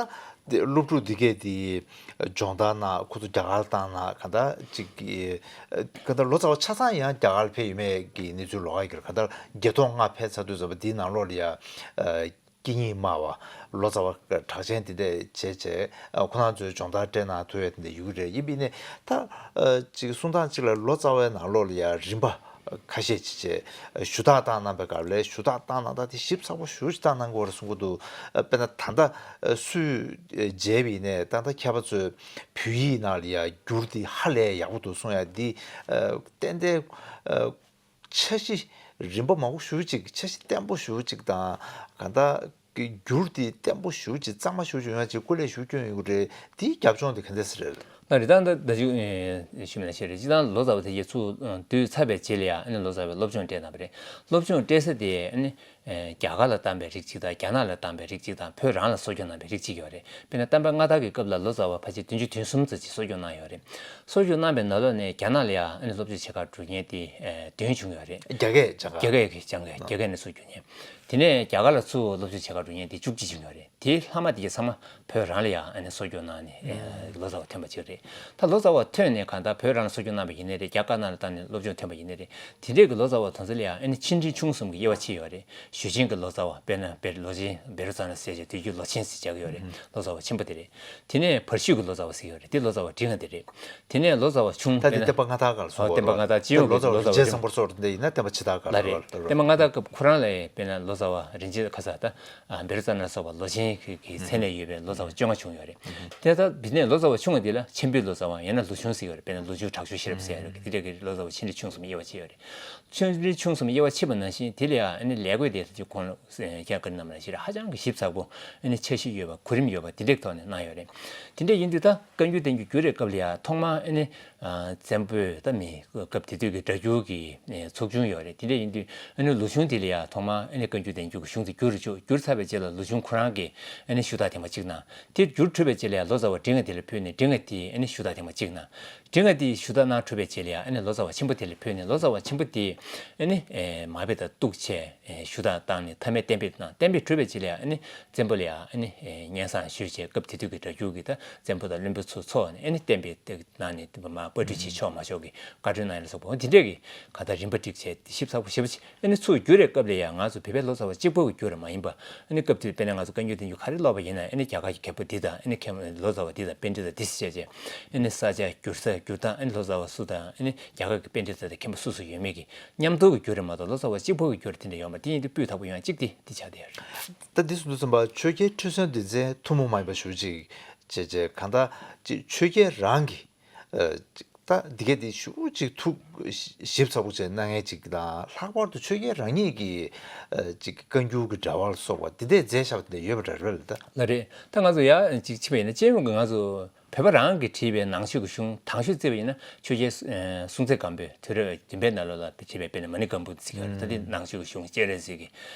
དེ་སློབ་ཕྲུག་འདི་གས་དེ་སྦྱོང་བརྡར་གནང་ཁོ་ཚོ་རྒྱ་གར་བཏང་ན་གང་ལྟར་ཅིག་གི་གང་ལྟར་ལོ་ཙཱ་བ་ཆ་ཚང་ཡང་རྒྱ་གར་ཕེབས་ཡོད་མེད་ཀྱི་གནས་ཚུལ་ལོགས་ཀ་གི་རེད། གང་ལྟར་བརྒྱད་ཐོག་ལྔ་ཕེབས་ཚར་དུས་ཙམ་པ་དེའི་ནང་ལོགས་ལ་ཡ། སྐད་གཉིས་སྨྲ་བ་ལོ་ཙཱ་བ་གྲགས་ཅན་དེ་འདྲས་བྱས་བྱས་ཁོ་རང་ཚོའི་སྦྱོང་བརྡར་སྤྲད་གནང་ཐུབ་ཡ་དེ་འདྲས་ཡོད་ཀྱི་རེད། ཡིན་པས་ནས་ད་ཅིག་གསུང་སྟངས་གཅིག་ལ་ལོ་ཙཱ་བའི་ནང་ལོགས་ལ་ཡང་རིམ་པ་ཁ་ཤས་ཅིག་བྱས་ཞུ་དག་བཏང་གནང་པའི་སྐབས་ལ་ཞུ་དག་བཏང་གནང་སྟངས་དེ་ཞིབ་ཚགས་པོ་ཞེ་ཅིག་བཏང་གནང་དགོས་རེད་གསུང་གི་འདུག་དཔེར་ན་ད་ལྟ་སུས་མཇལ་བ་ཡིན་ནའི་ད་ལྟ་མཁས་པ་ཚོས་བོད་ཡིག་ནང་ལ་ཡང་བསྒྱུར་དེ་ཧ་ལས་ཡག་པོ་འདུག་གསུང་ཡ་འདི་ཏན་ཏན། འཆར་གཞི་རིམ་པ་མང་པོ་ཞེ་ཅིག་འཆར་གཞི་བརྟན་པོ་ཞེ་ཅིག་དང་གང་ལྟར་གྱི་འགྱུར་དེ་བརྟན་པོ་ཞེ་ཅིག་གཙང་མ་ཞེ་ཅིག་ཡོང་ཡ་ཅིག་སྐུ་ལས་ཞེ་སྐྱོན་ཡོང་གི་རེད། དེའི་རྒྱབ་ལྗོངས་དེ་ག་འདྲ་ཞིག་རེད། ད་རེད། ད་ད་ད་ཅིག་ཞུ་མི་ལ་ཤེས་རེད། སྤྱིར་བཏང་ལོ་ཙཱ་བ་དེ་གས་ཚུར་འདུས་ཚར་བའི་རྗེས་ལ་ཡང་ཨ་ནི་ལོ་ཙཱ་བའི་སློབ་སྦྱོང་སྤྲད་གནང་བ་རེད། སློབ་སྦྱོང་སྤྲད་ས་དེ་ཨ་ནི་རྒྱ་གར་ལ་བཏང་བའི་རིགས་གཅིག་དང་རྒྱ་ནག་ལ་བཏང་བའི་རིགས་གཅིག་དང་བོད་རང་ལ་གསོ་སྐྱོང་གནང་བའི་རིགས་གཅིག་ཡོད་རེད། དཔེར་ན་བསྟན་པ་སྔ་དར་གྱི་སྐབས་ལ་ལོ་ཙཱ་བ་ཕལ་ཆེར་བདུན་ཅུ་དོན་གསུམ་ཙམ་ཅིག་གསོ་སྐྱོང་གནང་ཡོད་རེད། གསོ་སྐྱོང་གནང་པའི་ནང་ལོགས་ནས་རྒྱ་ནག་ལ་ཡང་ཨ་ནི་སློབ་སྦྱོང་བྱེད་གར་འགྲོ་མཁན་དེ་བདུན་བྱུང་ཡོད་རེད། རྒྱ་སྐད་སྦྱང་ག་རྒྱ་སྐད་ཀྱི་སྦྱང་ག་རྒྱ་སྐད་ནས་གསོ་སྐྱོང་མཁན། དེ་ནས་རྒྱ་གར་ལ་ཚུར་སློབ་སྦྱོང་བྱེད་གར་འགྲོ་མཁན་དེ་བཅུ་གཅིག་བྱུང་ཡོད་རེད། དེའི་ལྷག་མ་དེ་གྱད་ཚང་མ་བོད་རང་ལ་ཡང་ཨ་ནི་གསོ་སྐྱོང་གནང་ནས་ཨེ་ལོ་ཙཱ་བ་ཐོན་པ་ཅིག་རེད། ད་ལོ་ཙཱ་བ་ཐོན་ནས་གང་ལྟར་བོད་རང་ལ་གསོ་སྐྱོང་གནང་བ་ཡིན་ནའི་རེད། རྒྱ་དཀར་ནག་ལ་བཏང་ནས་སློབ་སྦྱོང་ཐོན་པ་ཡིན་ནའི་རེད། དེ་འདྲས་ཀྱི་ལོ་ཙཱ་བ་དེ་ཚོ་ལ་ཡང་ཨ་ནི་ཆེ་འབྲིང་ཆུང་གསུམ་གྱི་དབྱེ་བ་ཕྱེ་ཡོད་རེད། ཞུས་ཆེན་གྱི་ལོ་ཙཱ་བ། དཔེར་ན་བེ་ལོ་ཆེན་བེ་རོ་ཙ་ན་ཟེར་བྱས་དུས་རྒྱུན་ལོ་ཆེན་ཟེར་བྱ་གི་ཡོད་རེད། ལོ་ཙཱ་བ་ཆེན་པོ་དེ་རེད། དེ་ནས་བར་ཤུལ་གྱི་ལོ་ཙཱ་བ་ཟེར་གྱི་ཡོད་རེད། དེ་ལོ་ཙཱ་བ་འབྲིང་བ་དེ་རེད། དེ་ནས་ལོ་ཙཱ་བ་ཆུང་ད་དེ་དཔེར་ན་བསྟན་པ་སྔ་དར་སྐབས་ལ་སོང་ཨོ་གོ་བསྟན་པ་ལ། སྔ་དར་སྤྱི་ཡོངས་ལོ་ཀྱི་ཙཱ་བ་ལོ་ཙཱ་རིན་ཆེན་བ་བཟང་པོ་སོགས་དེ་ཡིན་ན་བསྟན་པ་ཕྱི་དར་སྐབས་ལ་རེད། ལ་བསྟན་པ་སྔ་དར་སྐབས་ཁོ་རང་ལ་དཔེར་ན་ལོ་ཙཱ་བ་རིན་ཆེན་ཁ་ས་ད་བེ་རོ་ཙ་ན་སོགས་པ་ལོ་ཆེན་གྱི་མཚན་གནས་ཡོད་པའི་ལོ་ཙཱ་བ་བཅོ་ལྔ་བྱུང་ཡོད་རེད། དེ་ལྟར་དེ་ནས་ལོ་ཙཱ་བ་ཆུང་བ་འདི་ལ་ཆེན་པོའི་ལོ་ཙཱ་བ་ཡང་ན་ལོ་ཆུང་ཟེར་ཡོད་རེད། དཔེར་ན་ལོ་ཆུང་དྲག་ཤོས་ཤེས་རབ་ཟེར་ཡ་རེད། དེ་འདྲ་གི་ལོ་ཙཱ་བ་ཆེ་འབྲིང་ཆུང་གསུམ་དབྱེ་བ་ཕྱེ་ཡོད་རེད། ཆེ་འབྲིང་ཆུང་གསུམ་དབྱེ་བ་ཕྱེ་བ་ནང་བཞིན་དེ་ལ་ཡང་ཨ་ནི་ལས་བགོས་དེ་ཚོ་གོང་ལ་ཁྱེད་རང་རྣམས་ལ་ཞེ་དྲག་ཧ་ཅང་གི་ཞིབ་ཚགས་པོ་ཨ་ནི་འཆར་གཞི་ཡོད་པ་གོ་རིམ་ཡོད་པ་དེ་འདྲའི་ཐོག་ནས་གནང་ཡོད་རེད། དེ་འདྲ་ཡིན་དུས་ད་བཀའ་འགྱུར་བསྟན་འགྱུར་བསྒྱུར་བའི་སྐབས་ལ་ཡང་ཐོག་མར་ཨ་ནི་བཙན་པོའི་ད་མི་སྐབས་དེ་དུས་ཀྱི་སྒྲ་སྒྱུར་གྱི་ཚོགས་ཆུང་ཡོད་རེད། དེ་འདྲ་ཡིན་དུས་ཨ་ནི་ལོ་ཆུང་དེ་ལ་ཡང་ཐོག་མར་ཨ་ནི་བཀའ་འགྱུར་བསྟན་འགྱུར་གྱི་གཞུང་དེ་བསྒྱུར་རུ་བཅུག་བསྒྱུར་ཚར་བའི་རྗེས་ལ་ལོ་ཆུང་ཁོ་རང་གིས་ཨ་ནི་ཞུ་དག་ཐེངས་མ་གཅིག་གནང་། དེ་བསྒྱུར་གྲུབ་པའི་རྗེས་ལ་ཡང་ལོ་ཙཱ་བ་འབྲིང་བ་དེ་ལ་ཕུལ་ནས་འབྲིང་བ་དེས་ཨ་ནི་ཞུ་དག་ཐེངས་མ་གཅིག་གནང་། འབྲིང་བ་དེས་ཞུ་དག་གནང་གྲུབ་པའི་རྗེས་ལ་ཡང་ཨ་ནི་ལོ་ཙཱ་བ་ཆེན་པོ་དེ་ལ་ཕུལ་ནས་ལོ་ཙཱ་བ་ཆེན་པོ་དེས་ཨ་ནི་མར་དཔེ་དང་གཏུགས་བྱས་ཞུ་དག་བཏང་ནས་མཐའ་མའི་གཏན་འབེབས་གནང་། གཏན་འབེབས་གྲུབ་པའི་རྗེས་ལ་ཡང་ཨ་ནི་བཙན་པོ་ལ་ཡང་ཨ་ནི་སྙན་སེང་ཞུས་བྱས་སྐབས་དེ་དུས་ཀྱི་སྒྲ་སྒྱུར་གྱི་ད་བཙན་པོ་དང་བློན་པོ་ཚོ་ཚོགས་ནས་ཨ་ནི་གཏན་འབེབས་དེ་གནང་ནས་མར་པར་སྐྲུན་བྱེད་ཆོག་མ་ཆོག་གི་བཀའ་འཁྲོལ་གནང་ཡ་ལ་སོགས་པ་འོ་དེ་འདྲས་ཀྱི་ག་ད་རིམ་པ་བསྒྲིགས་བྱས་ཞིབ་ཚགས་པོ་ཞེ་པོ་ཅིག་ཨ་ནི་ཚུར་བསྒྱུར་བའི་སྐབས་ལ་ཡང་ང་ཚོ་བོད་པའི་ལོ་ཙཱ་བ་གཅིག་པོ་གི་བསྒྱུར་བ་མ་ཡིན་པ། ཨ་ནི་སྐབས་དེར་དཔེར་ན་ང་ཚོ་བཀའ་འགྱུར་བསྟན་འགྱུར་ག་རེ་ཀློག་པ་ཡིན་ན་ཨ་ནི་རྒྱ་གར་གྱི་མཁས་པ་འདི་དང་ཨ་ནི་མཁས་པ་ལོ་ཙཱ་བ་འདི་དང་པཎྜི་ཏ་འདི་ཟེར་བྱས་བྱས་ཨ་ནི་ས་ཆ་བསྒྱུར་ས་བསྒྱུར་སྟངས། ཨ་ནི་ལོ་ཙཱ་བ་སུ་དང་ཨ་ནི་རྒྱ་གར་གྱི་པཎྜི་ཏ་དང་མཁས་པ་སུ་སུ་ཡོད་མེད་ཀྱི་མཉམ་དུ་གི་བསྒྱུར་རེད་མ་གཏོགས་ལོ་ཙཱ་བ་གཅིག་པོ་གི་བསྒྱུར་དེ་འདྲ་ཡོད་མ་རེད། དེ་ཡིན་དུས་སྤུས་དག་པོ་ཡོང་གཅིག་དེ་འདི་ཆགས་བསྡད་ཡོད་རེད། ད་འདི་གསུང་དུས་ཙམ་པ་ཆོས་རྒྱལ་ཁྲི་སྲོང་ལྡེ་བཙན་ཐུན་མོང་མ་ཡིན་པ་ཞུ་ཅིག་བྱས་བྱས་གང་ལྟར་ཅིག་ཆོས་རྒྱལ་རང་གི་ཨ་ཅིག་ད་འདི་གས་འདི་ཞུ་ཅིག་ཐུགས་ཞིབ་ཚགས་པོ་བྱས་གནང་མཁན་ཅིག་དང་། ལྷག་པར་དུ་ཆོས་རྒྱལ་རང་ཉིད་ཀྱི་ཨ་ཅིག་བཀའ་འགྱུར་གྱི་འགྲེལ་པ་ལ་སོགས་པ་འདི་འདྲས་མཛད་བཞག་པ་དེ་འདྲ་ཡོད་པ་འདྲ་རེད་ད། ལགས་རེད། ད་ང་ཚོ་ཡ་ཅིག་ཕྱིན་པ་ཡིན་ན་སྤྱི་ཡོངས་ཀྱི་ང་ཚོ་བོད་པ་རང་གིས་བྲིས་པའི་ནང་ཆོས་ཀྱི་གཞུང་དང་ཤོས་བརྩིས་པ་ཡིན་ན་ཆོས་རྒྱལ་ཨ་སྲོང་བཙན་སྒམ་པོའི་དུས་རབས་བདུན་པའི་ནང་ལོགས་ལ་བྲིས་པའི་དཔེར་ན་མ་ཎི་བཀའ་འབུམ་ཟེར་གྱི་ཡོད་རེད། ད་འདི་ནང་ཆོས་ཀྱི་གཞུང་སྤྱན་རས་གཟིགས་ཀྱི་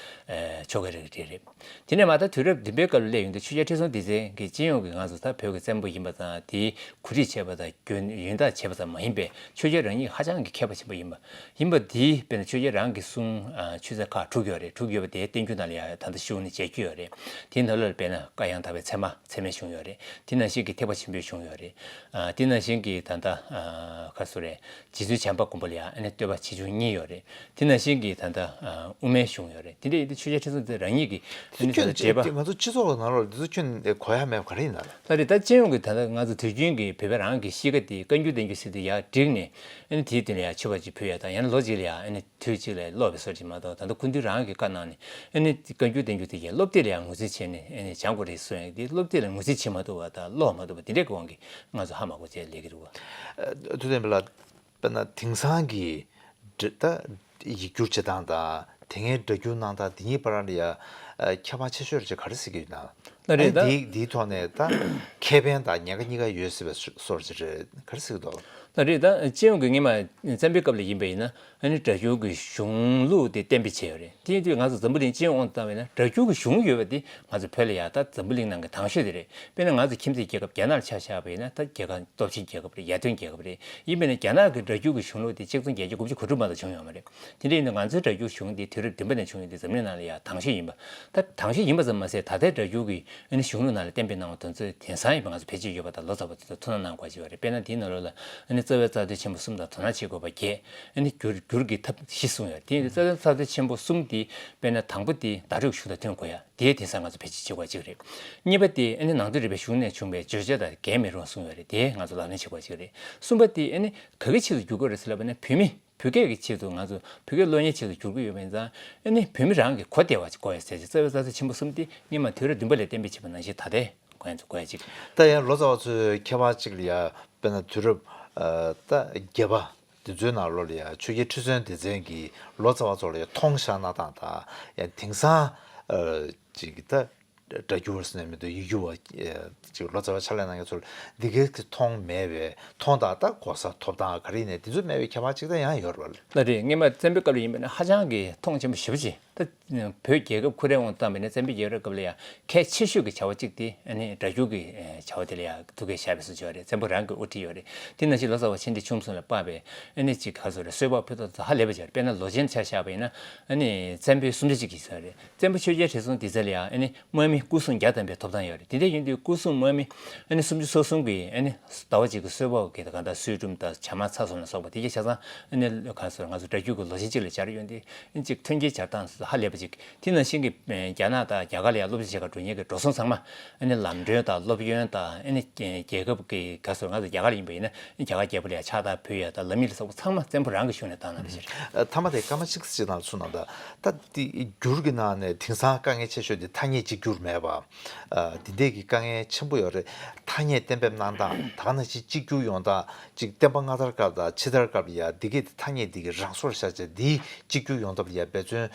ཨ་ཆོ་ག་རེ་རེ་རེད། དེ་ནས་མ་ད་དུས་རབས་བདུན་པའི་སྐབས་ལ་སླེབས་ཡོང་དུས་ཆོས་རྒྱལ་ཁྲི་སྲོང་ལྡེ་བཙན་གྱིས་སྤྱི་ཡོངས་ཀྱི་ང་ཚོ་ད་བོད་ཀྱི་བཙན་པོ་ཡིན་པ་དང་དེའི་གོ་སྒྲིག་བྱས་པ་དང་རྒྱུན་ཡོན་བདག་བྱས་པ་ཙམ་མ་ཡིན་པའི་ཆོས་རྒྱལ་རང་ཉིད་ཧ་ཅང་གི་མཁས་པ་ཆེན་པོ་ཡིན་པ། ཡིན་པ་འདིས་དཔེར་ན་ཆོས་རྒྱལ་རང་གི་གསུང་ཨ་ཆོས་ཚན་ཁག་དྲུག་ཡོད་རེད། དྲུག་ཡོད་པ་དེའི་བསྟན་འགྱུར་ནང་ལ་ཡང་ད་ལྟ་ཞུ་ནས་མཇལ་རྒྱུ་ཡོད་རེད། དེའི་ནང་ལོགས་ལ་དཔེར་ན་བཀའ་ཡང་དག་པའི་ཚད་མ་ཚད་མའི་གཞུང་ཡོད་རེད། དེ་ནང་བཞིན་གྱི་ཐེག་པ་ཆེན་པོའི་གཞུང་ཡོད་རེད། ཨ་དེ་ནང་བཞིན་གྱི་ད་ལྟ་ཨ་ག་རེ་ཟེར་རེད། རྗེ་བཙུན་བྱམས་པ་མགོན་པོ་ལ་ཡང་ཨ་ནི་བསྟོད་པ་ཆེ་ཆུང་གཉིས་ཡོད་རེད། དེ་ནང་བཞིན་གྱི་ད་ལྟ་ཨ་དབུ་མའི་གཞུང་ཡོད་རེད། དེ་འདྲ་ཡིན་དུས་ཆོས་རྒྱལ་ཁྲི་སྲོང་ལྡེ་བཙན་རང་ཉིད་ཀྱི་ཨ་ནི་ད་ལྟ་བྱས་པ། ང་ཚོ་སྤྱི་ཚོགས་ནང་ལོགས་འདི་ཚོ་ཁྱོན་ནས་གོ་ཡ་མེད་པ་ག་རེ་ཡིན་ན། ད་རེད། ད་སྤྱི་ཡོངས་ཀྱི་ད་ལྟ་ང་ཚོ་དུས་རྒྱུན་གྱི་བོད་པ་རང་གི་གཤིས་ཀ་དེ་བཀའ་འགྱུར་བསྟན་འགྱུར་ཟེར་དུས་ཡར་བསྒྲིགས་ནས་ཨ་ནི་དེའི་སྟེང་ལ་ཡང་མཆོད་པ་ཅིག་ཕུལ་ཡ་དང་ཡང་ན་ལོ་གཅིག་ལ་ཡང་ཨ་ནི་དུས་གཅིག་ལ་ཀློག་པའི་བཟོ་ཅིག་མ་གཏོགས། ད་ལྟ་སྐུ་མདུན་རང་གི་བཀའ་གནང་ནས་ཨ་ནི་བཀའ་འགྱུར་བསྟན་འགྱུར་དེ་གའི་སློབ་དེབ་ལ་ཡང་ངོས་འཛིན་བྱས་ནས་ཨ་ནི་སྦྱང་དགོས་རེད་གསུངས་ཡ་དེ་སློབ་དེབ་ལ་ངོས་འཛིན་བྱེད་མ་ཐུབ་པ་དང་ཀློག་མ་ཐུབ་པ་དེ་འདྲའི་དབང་གིས་ང་ཚོ་ཧ་མ་གོ་བྱས་ལས་ཀྱི་རེད་བ། ཐུབ་བསྟན་པ་ལགས། དཔེར་ན་དེང་སང་གི་འདྲ་ད་ཡིག་སྒྱུར་བྱེད་སྟངས་དང་དེ་སྔའི་སྒྲ་སྒྱུར་གནང་སྟངས་དེ་གཉིས་བར་ལ་ཡ་ཁྱད་པར་ཆེ་ཤོས་རེད་ཅེས་ག་རེ་ཟེར་གྱི་ཡོད་ན། ལགས་རེད། ཨ་ད་འདིའི་འདིའི་ཐོག་ནས་ད་ཁེ་ཕན་དང་ཉེན་ཁ་གཉིས་ཀ་ཡོད་སྲིད་པའི་སོར་ཅིག་རེད། ག་རེ་ཟེར་གྱི་འདུག་ལགས་རེད། ད་སྤྱི་ཡོངས་ཀྱི་སྔོན་མ་བཙན་པོའི་སྐབས་ལ་ཡིན་པ་ཡིན་ན་ཨ་ནི་སྒྲ་སྒྱུར་གྱི་གཞུང་ལུགས་དེ་གཏན་འབེབས་བྱས་ཡོད་རེད། དེ་ཡིན་དུས་ང་ཚོ་འཛམ་བུ་གླིང་སྤྱི་ཡོངས་དབང་དུ་བཏང་བ་ཡིན་ན་སྒྲ་སྒྱུར་གྱི་གཞུང་ཡོད་པ་དེ་ང་ཚོ་བོད་ལ་ཡ་ད་འཛམ་བུ་གླིང་ནང་གི་དང་ཤོས་དེ་རེད། དཔེར་ན་ང་ཚོ་ཁྱིམ་མཚེས་རྒྱལ་ཁབ་རྒྱ་ནག་ལ་ཆ་བཞག་པ་ཡིན་ན་ད་རྒྱལ་ཁབ་སྟོབས་ཆེན་རྒྱལ་ཁབ་རེད། ཡར་ཐོན་རྒྱལ་ཁབ་རེད། ཡིན་པས་ན་རྒྱ་ནག་གི་སྒྲ་སྒྱུར་གྱི་གཞུང་ལུགས་དེ་ཆིག་སྟོང་བརྒྱད་བརྒྱ་དགུ་བཅུ་གོ་དྲུག་མ་གཏོགས་བྱུང་ཡོད་མ་རེད། དེ་འདྲ་ཡིན་ན་ང་ཚོའི་སྒྲ་སྒྱུར་གཞུང་འདི་དུས་རབས་བདུན་པ་ནས་བྱུང་ཡོད་དུས་འཛམ་གླིང་ནང་ལ་ཡང་དང་ཤོས་ཡིན་པ། ད་དང་ཤོས་ཡིན་པ་ཙམ་མ་ཟད་ད་ལྟའི་སྒྲ་སྒྱུར་གྱི་ཨ་ནི་གཞུང་ལུགས་ནང་ལ་གཏན་འབེབས་གནང་བ་དེ་ཚོ་དེང་སང་ཡིན་པ་ང་ཚོ་བེད་སྤྱོད་ཡོད་པ་དང་ལོ་ཙཱ་བ་དེ་ཚོ་ཐུགས་སྣང་གནང་དགོས་ཀྱི་ཡོད་རེད། དཔེར་ན་དེའི་ནང་ལོགས་ལ་ཨ་ནི་རྩ་བའི་རྩ་དོན་ཆེན་པོ་གསུམ་དང་དོ་སྣང་བྱེད་དགོས་པ་བརྒྱད། ཨ་ནི་བསྒྱུར་བསྒྱུར་གྱི་ཐབས་བཞི་གསུངས་ཡོད་རེད། དེ་ཡིན་དུས་རྩ་བའི་རྩ་དོན་ཆེན་པོ་གསུམ་དེ་དཔེར་ན་དང་པོ་དེ་བརྡ་སྤྲོད་ཀྱི་གཞུང་དང་མཐུན་དགོས་ཡ། དེ་དེང་སང་ང་ཚོ་བེད་སྤྱོད་བྱེད་དགོས་ཅིག་རེད། གཉིས་པ་དེ་ཨ་ནི་ནང་དོན་རིག་པའི་གཞུང་ནས་བྱུང་བའི་བརྗོད་བྱ་དང་འགལ་མི་རུང་གསུངས་ཡོད་རེད། དེ་ང་ཚོ་ལག་ལེན་བྱེད་དགོས་ཅིག་རེད། གསུམ་པ་དེ་ཨ་ནི་ག་གི་ཆེད་དུ་བསྒྱུར་དགོས་རེད་ཟེར་ལབ་པ་ན་བོད་མི་བོད་སྐད་ཀྱི་ཆེད་དུ། ང་ཚོ་བོད་སྐད་སློབ་གཉེར་ཆེད་དུ་བསྒྱུར་དགོས་ཡོད་པ་ཡིན་ཙང་ཨ་ནི་བོད་མི་རང་གི་གོ་བདེ་བ་ཅིག་དགོས་ཡ་ཟེར་ཅིག་རྩ་བའི་རྩ་དོན་ཆེན་པོ་གསུམ་དེ་སྔོན་མ་དུས་རབས་བདུན་པ་ལ་གཏན་འབེབས་བྱས་པ་ནང་བཞིན་ད་ལྟའི་གོ་ཡ་ཚོ་གོ་ཡ་ཅིག་ད་ཡང་ལོ་ཙཱ་བ་ཚོའི་ཁྱད་པར་གཅིག་ལ་ཡ་དཔེར་ན་དུས་རབས་ཨ་ད་བརྒྱད་པ་དེ་ཚོའི་ནང་ལོགས་ལ་ཡ་ཆོས་རྒྱལ་ཁྲི་སྲོང་ལྡེ་བཙན་གྱིས་ལོ་ཙཱ་བ་ཚོ་ལ་ཡ་མཐོང་བཞག་གནང་སྟངས་དང་། ཡང་དེང་སང་ཨ་ཅིག་ད་སྒྲ་སྒྱུར་བ་ཟེར་ན་མི་འདུག་ཡིག་སྒྱུར་བ་ཨེ་ཅིག་ལོ་ཙཱ་བ་ཕྱག་ལས་གནང་མཁན་ཚོར་འདི་གའི་མཐོང་མེད་པའི་མཐོང་དང་ད་གོ་ས་ཐོབ་སྟངས་ག་རེ་ཡིན་ནའི་འདི་ཚོ་མེད་པའི་ཁྱད་པར་གཅིག་ད་ཡང་ཡོད་རེད་པ། ལགས་རེད། སྔོན་མ་བཙན་པོའི་སྐབས་ལ་ཡིན་པ་ན་ཧ་ཅང་གི་མཐོང་ཆེན་པོ་ཞེ་པོ་ཅིག་ད་བོད་རྒྱལ་ཁབ་ཁོ་རའི་དབང་དུ་བཏང་བ་ཡིན་ན་བཙན་པོའི་རྒྱལ་རབས་སྐབས་ལ་ཡང་གལ་ཆེ་ཤོས་ཀྱི་བྱ་བ་གཅིག་དེ་ཨ་ནི་སྒྲ་སྒྱུར་གྱི་ཨེ་བྱ་བ་དེ་ལ་ཡང་ཐུགས་འགན་བཞག་པའི་བཟོ་བྱས་པ་རེད། བཙན་པོ་རང་གིས་དབུ་ཁྲིད་ཡོད་རེད། དེ་ནང་བཞིན་ལོ་ཙཱ་བ་ཆེ་འབྲིང་ཆུང་གསུམ་ལ་དཔག་པའི་ཨ་ནི་ཅིག་ག་ཚོད་རེད། གསོལ་བ་ཕུལ་སྟངས་ཚོ་ཧ་ལས་པ་ཅིག་རེད། དཔེར་ན་ལོ་ཆེན་ཆ་བཞག་པ་ཡིན་ན་ཨ་ནི་བཙན་པོའི་གསུམ་ཆ་གཅིག་གིས་བཟོས་རེད། བཙན་པོ་ཆོས་རྒྱལ་ཁྲི་སྲོང་ལྡེ་བཙན་ལ་ཡང་ཨ་ནི་དམག་མི་ སྐུ་སྲུང་བརྒྱ་ཐམ་པའི་ཐོབ་ཐང་ཡོད་རེད། དེ་འདྲ་ཡིན་དུས་སྐུ་སྲུང་དམག་མི་ཨ་ནི་སུམ་ཅུ་སོ་གསུམ་གྱིས་ཨ་ནི་ཟླ་བ་གཅིག་གི་གསོལ་ཕོགས་ཀྱི་གང་ལྟར་གསོལ་ཁྲུམ་དང་ཇ་མ་ཚྭ་སོགས་ལ་སོགས་པ་དེ་གའི་ཆ་ཚང་ཨ་ནི་གང་ཟེར་ང་ཚོ་སྒྲ་སྒྱུར་གྱི་ལོ་གཞི་གཅིག་ལ་སྦྱར་ཡོང་དུས་ཨ་ནི་གཅིག་མཐུན་རྐྱེན་སྦྱར་སྟངས་ཧ་ལས་པ་ཅིག་དེ་ནང་བཞིན་གྱི་རྒྱ་ནག་དང་རྒྱ་གར་ལ་ཡང་སློབ་སྦྱོང་བྱེད་གར་འགྲོ་མཁན་གྱི་འགྲོ་སོང་ཚང་མ་ཨ་ནི་ལམ་གྲོན་དང་སློབ་ཡོན་དང་ཨ་ནི་རྒྱལ་ཁབ་ཀྱི་ག་ཟེར་ང་ཚོ་རྒྱ་གར་ལ་ཡིན་པ་ཡིན་ན་རྒྱ་གར་རྒྱལ་པོ་ལ་ཡང་ཕྱག་རྟགས་ཕུལ་ཡ་དང་ལམ་ཡིག་ལ་སོགས་པ་ཚང་མ་བཙན་པོ་རང་གི་གཞུང་ནས་བཏང་གནང་བ་ཞིག་རེད། མཐའ་མ་དེ་སྐར་མ་གཅིག་ཙམ་ཅིག་ནང་ལ་ཚུད་གནང་དང་། ད་དེ་སྒྱུར་གྱི་ནང་ནས་དེང་སང་དཀའ་ངལ་ཆེ་ཤོས་དེ་ཐ་སྙད་གཅིག་གྱུར་མེད་པ། དེ་འདྲས་ཀྱི་དཀའ་ངལ་ཆེན་པོ་ཡོད་རེད། ཐ་སྙད་གཏན་འབེབས་གནང་སྟངས་ད་ག་ནང་བཞིན་གཅིག་གྱུར་ཡོང་སྟངས་གཅིག་བསྟན་པ་སྔ་དར་སྐབས་དང་ཕྱི་དར་སྐབས་ལ་ཡ་འདི་གས་དེ་ཐ་སྙད་འདི་གས་རང་སོར་བཞག་བྱས་འདི་གཅིག་གྱུར་ཡོང་ཐབས་ལ་ཡ་འབད་བརྩོན་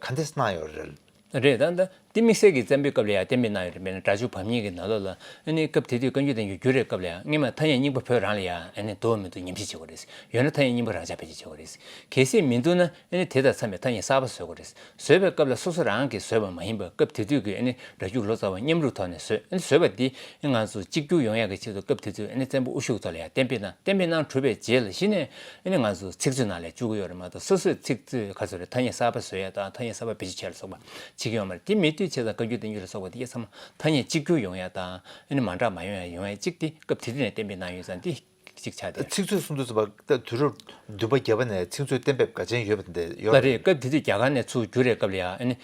ག་འདྲས་གནང་ཡོད་རེད། རེད། ད་ལྟ་འདི་དམིགས་བསལ་གྱི་བཙན་པོའི་སྐབས་ལ་ཡང་གཏན་འབེབས་གནང་ཡོད་རེད། མེད་ན་སྒྲ་འཇུག་བམ་གཉིས་ཀྱི་ནང་ལོགས་ལ་ཨ་ནི་སྐབས་དེ་དུས་བཀའ་འགྱུར་བསྟན་འགྱུར་བསྒྱུར་རེས་སྐབས་ལ་ཡང་སྔོན་མ་ཐ་སྙད་རྙིང་པ་བོད་རང་ལ་ཡང་ཨ་ནི་འདུག་མི་འདུག་ཉམས་ཞིབ་བྱེད་དགོས་རེད། ཡོད་ན་ཐ་སྙད་རྙིང་པ་རང་འཇགས་བེད་སྤྱོད་བྱེད་དགོས་རེད། གལ་སྲིད་མི་འདུག་ན་ཨ་ནི་དེ་དང་འཚམས་པའི་ཐ་སྙད་གསར་པ་བཟོ་དགོས་རེད། བཟོས་པའི་སྐབས་ལ་སོ་སོ་རང་གིས་བཟོས་པ་མ་ཡིན་པར་སྐབས་དེ་དུས་ཀྱི་ཨ་ནི་སྒྲ་འཇུག་ལོ་ཙཱ་བ་མཉམ་རུབ་ཐོག་ནས་བཟོས། ཨ་ནི་བཟོས་པ་འདི་ང་ཚོ་གཅིག་གྱུར་ཡོང་ཡག་གི་ཆེད་དུ་སྐབས་དེ་དུས་ཨ་ནི་བཙན་པོ་དབུ་བཞུགས་ཐོག་ལ་ཡང་གཏན་འབེབས་གནང་། གཏན་འབེབས་གནང་གྲུབ་པའི་རྗེས་ལ་གཞི་ནས་ཨ་ནི་ང་ཚོ་ཚིག་མཛོད་ནང་ལ་བཅུག་གི་ཡོད་རེད་མ་གཏོགས་སོ་སོས་ཚིག་མཛོད་ག་ཚོད་རེད། ཐ་སྙད་གསར་པ་བཟོ་ཡ་དང་ཐ་སྙད་གསར་པ་བེད་སྤྱོད་བྱེད་ཡ་ལ་སོགས་པ་བྱེད་ཀྱི་ཡོད་མ་རེད། དེ་མེད་དུས་བྱས་ཙང་བཀའ་འགྱུར་བསྟན་འགྱུར་ལ་སོགས་པ་དེ་གས་ཚང་མ་ཐ་སྙད་གཅིག་གྱུར་ཡོང་ཡ་དང་ཨ་ནི་མ་འདྲ་མ་ཡོང་ཡ་ཡོང་ཡ་གཅིག་དེ་སྐབས་དེ་དུས་ནས་གཏན་འབེབས་གནང་ཡོད་ཙང་དེ་གཅིག་ཆགས་བསྡད། ཚིག་མཛོད་གསུང་དུས་ཙམ་པ་ད་དུས་རབས་བདུན་པ་བརྒྱད་པ་ནས་ཚིག་མཛོད་གཏན་འབེབས་འགའ་ཅན་ཡོད་པ་དེ་འདྲ་ཡོད་ལ་རེད། རེད། སྐབས་དེ་དུས་རྒྱ་གར་ནས་ཚུར་བསྒྱུར་རེས་སྐབས་ལ་ཡང་ཨ་ནི་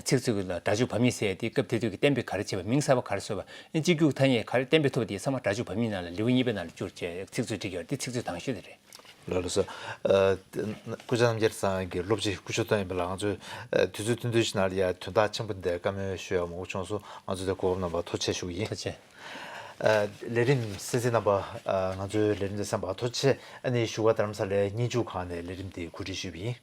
ཚིག་མཛོད་ལ་སྒྲ་འཇུག་བམ་གཉིས་ཟེར་ཡ་དེ་སྐབས་དེ་དུས་ཀྱི་གཏན་འབེབས་ག་རེ་བྱས་པ། མིང་གསར་པ་ག་རེ་བཟོས་པ། ཨ་ནི་གཅིག་གྱུར་ཐ་སྙད་ག་རེ་གཏན་འབེབས་ཐུབ་པ་དེ་ཚང་མ་སྒྲ་འཇུག་བམ་གཉིས་ནང་ལ་ལེའུ་གཉིས་པའི་ནང་ལ་བསྒྱུར་བྱས་ཚིག་མཛོད་བསྒྲིགས་ཡོད་རེད། དེ་ཚིག་མཛོད་དང་ཤོས་དེ་རེད། ལགས་ལགས་སོ། ཨ། སྐུ་ཞབས་རྣམ་རྒྱལ་ཚང་གི་སློབ་སྤྱི་སྐུ་ཞབས་ཐོན་ཡིན་པ་ལ་ང་ཚོས་ཨ་དུས་ཚོད་ཐུང་ཐུང་ཞིག་ནང་ལ་ཡ་དོན་དག་ཆེན་པོ་འདི་བཀའ་མོལ་ཞུ་ཡག་མང་པོ་བྱུང་སོང་། ང་ཚོས་དེ་གོ་སྐབས་གནང་བར་ཐུགས་རྗེ་ཆེ་ཞུ་གི་ཡིན། ཐུགས་རྗེ་ཆེ། ཨ། ལས་རིམ་གསན་གཟིགས་རྣམ་པ། ཨ། ང་ཚོའི་ལས་རིམ་འདི་གསན་པར་ཐུགས་རྗེ་ཆེ། ཨ་ནི་བཞུགས་སྒར་རྡ་རམ་ས་ལའི་སྙན་ཞུ་ཁང་ནས་ལས་རིམ་འདི་གོ་སྒྲིག་ཞུས་པ་ཡིན།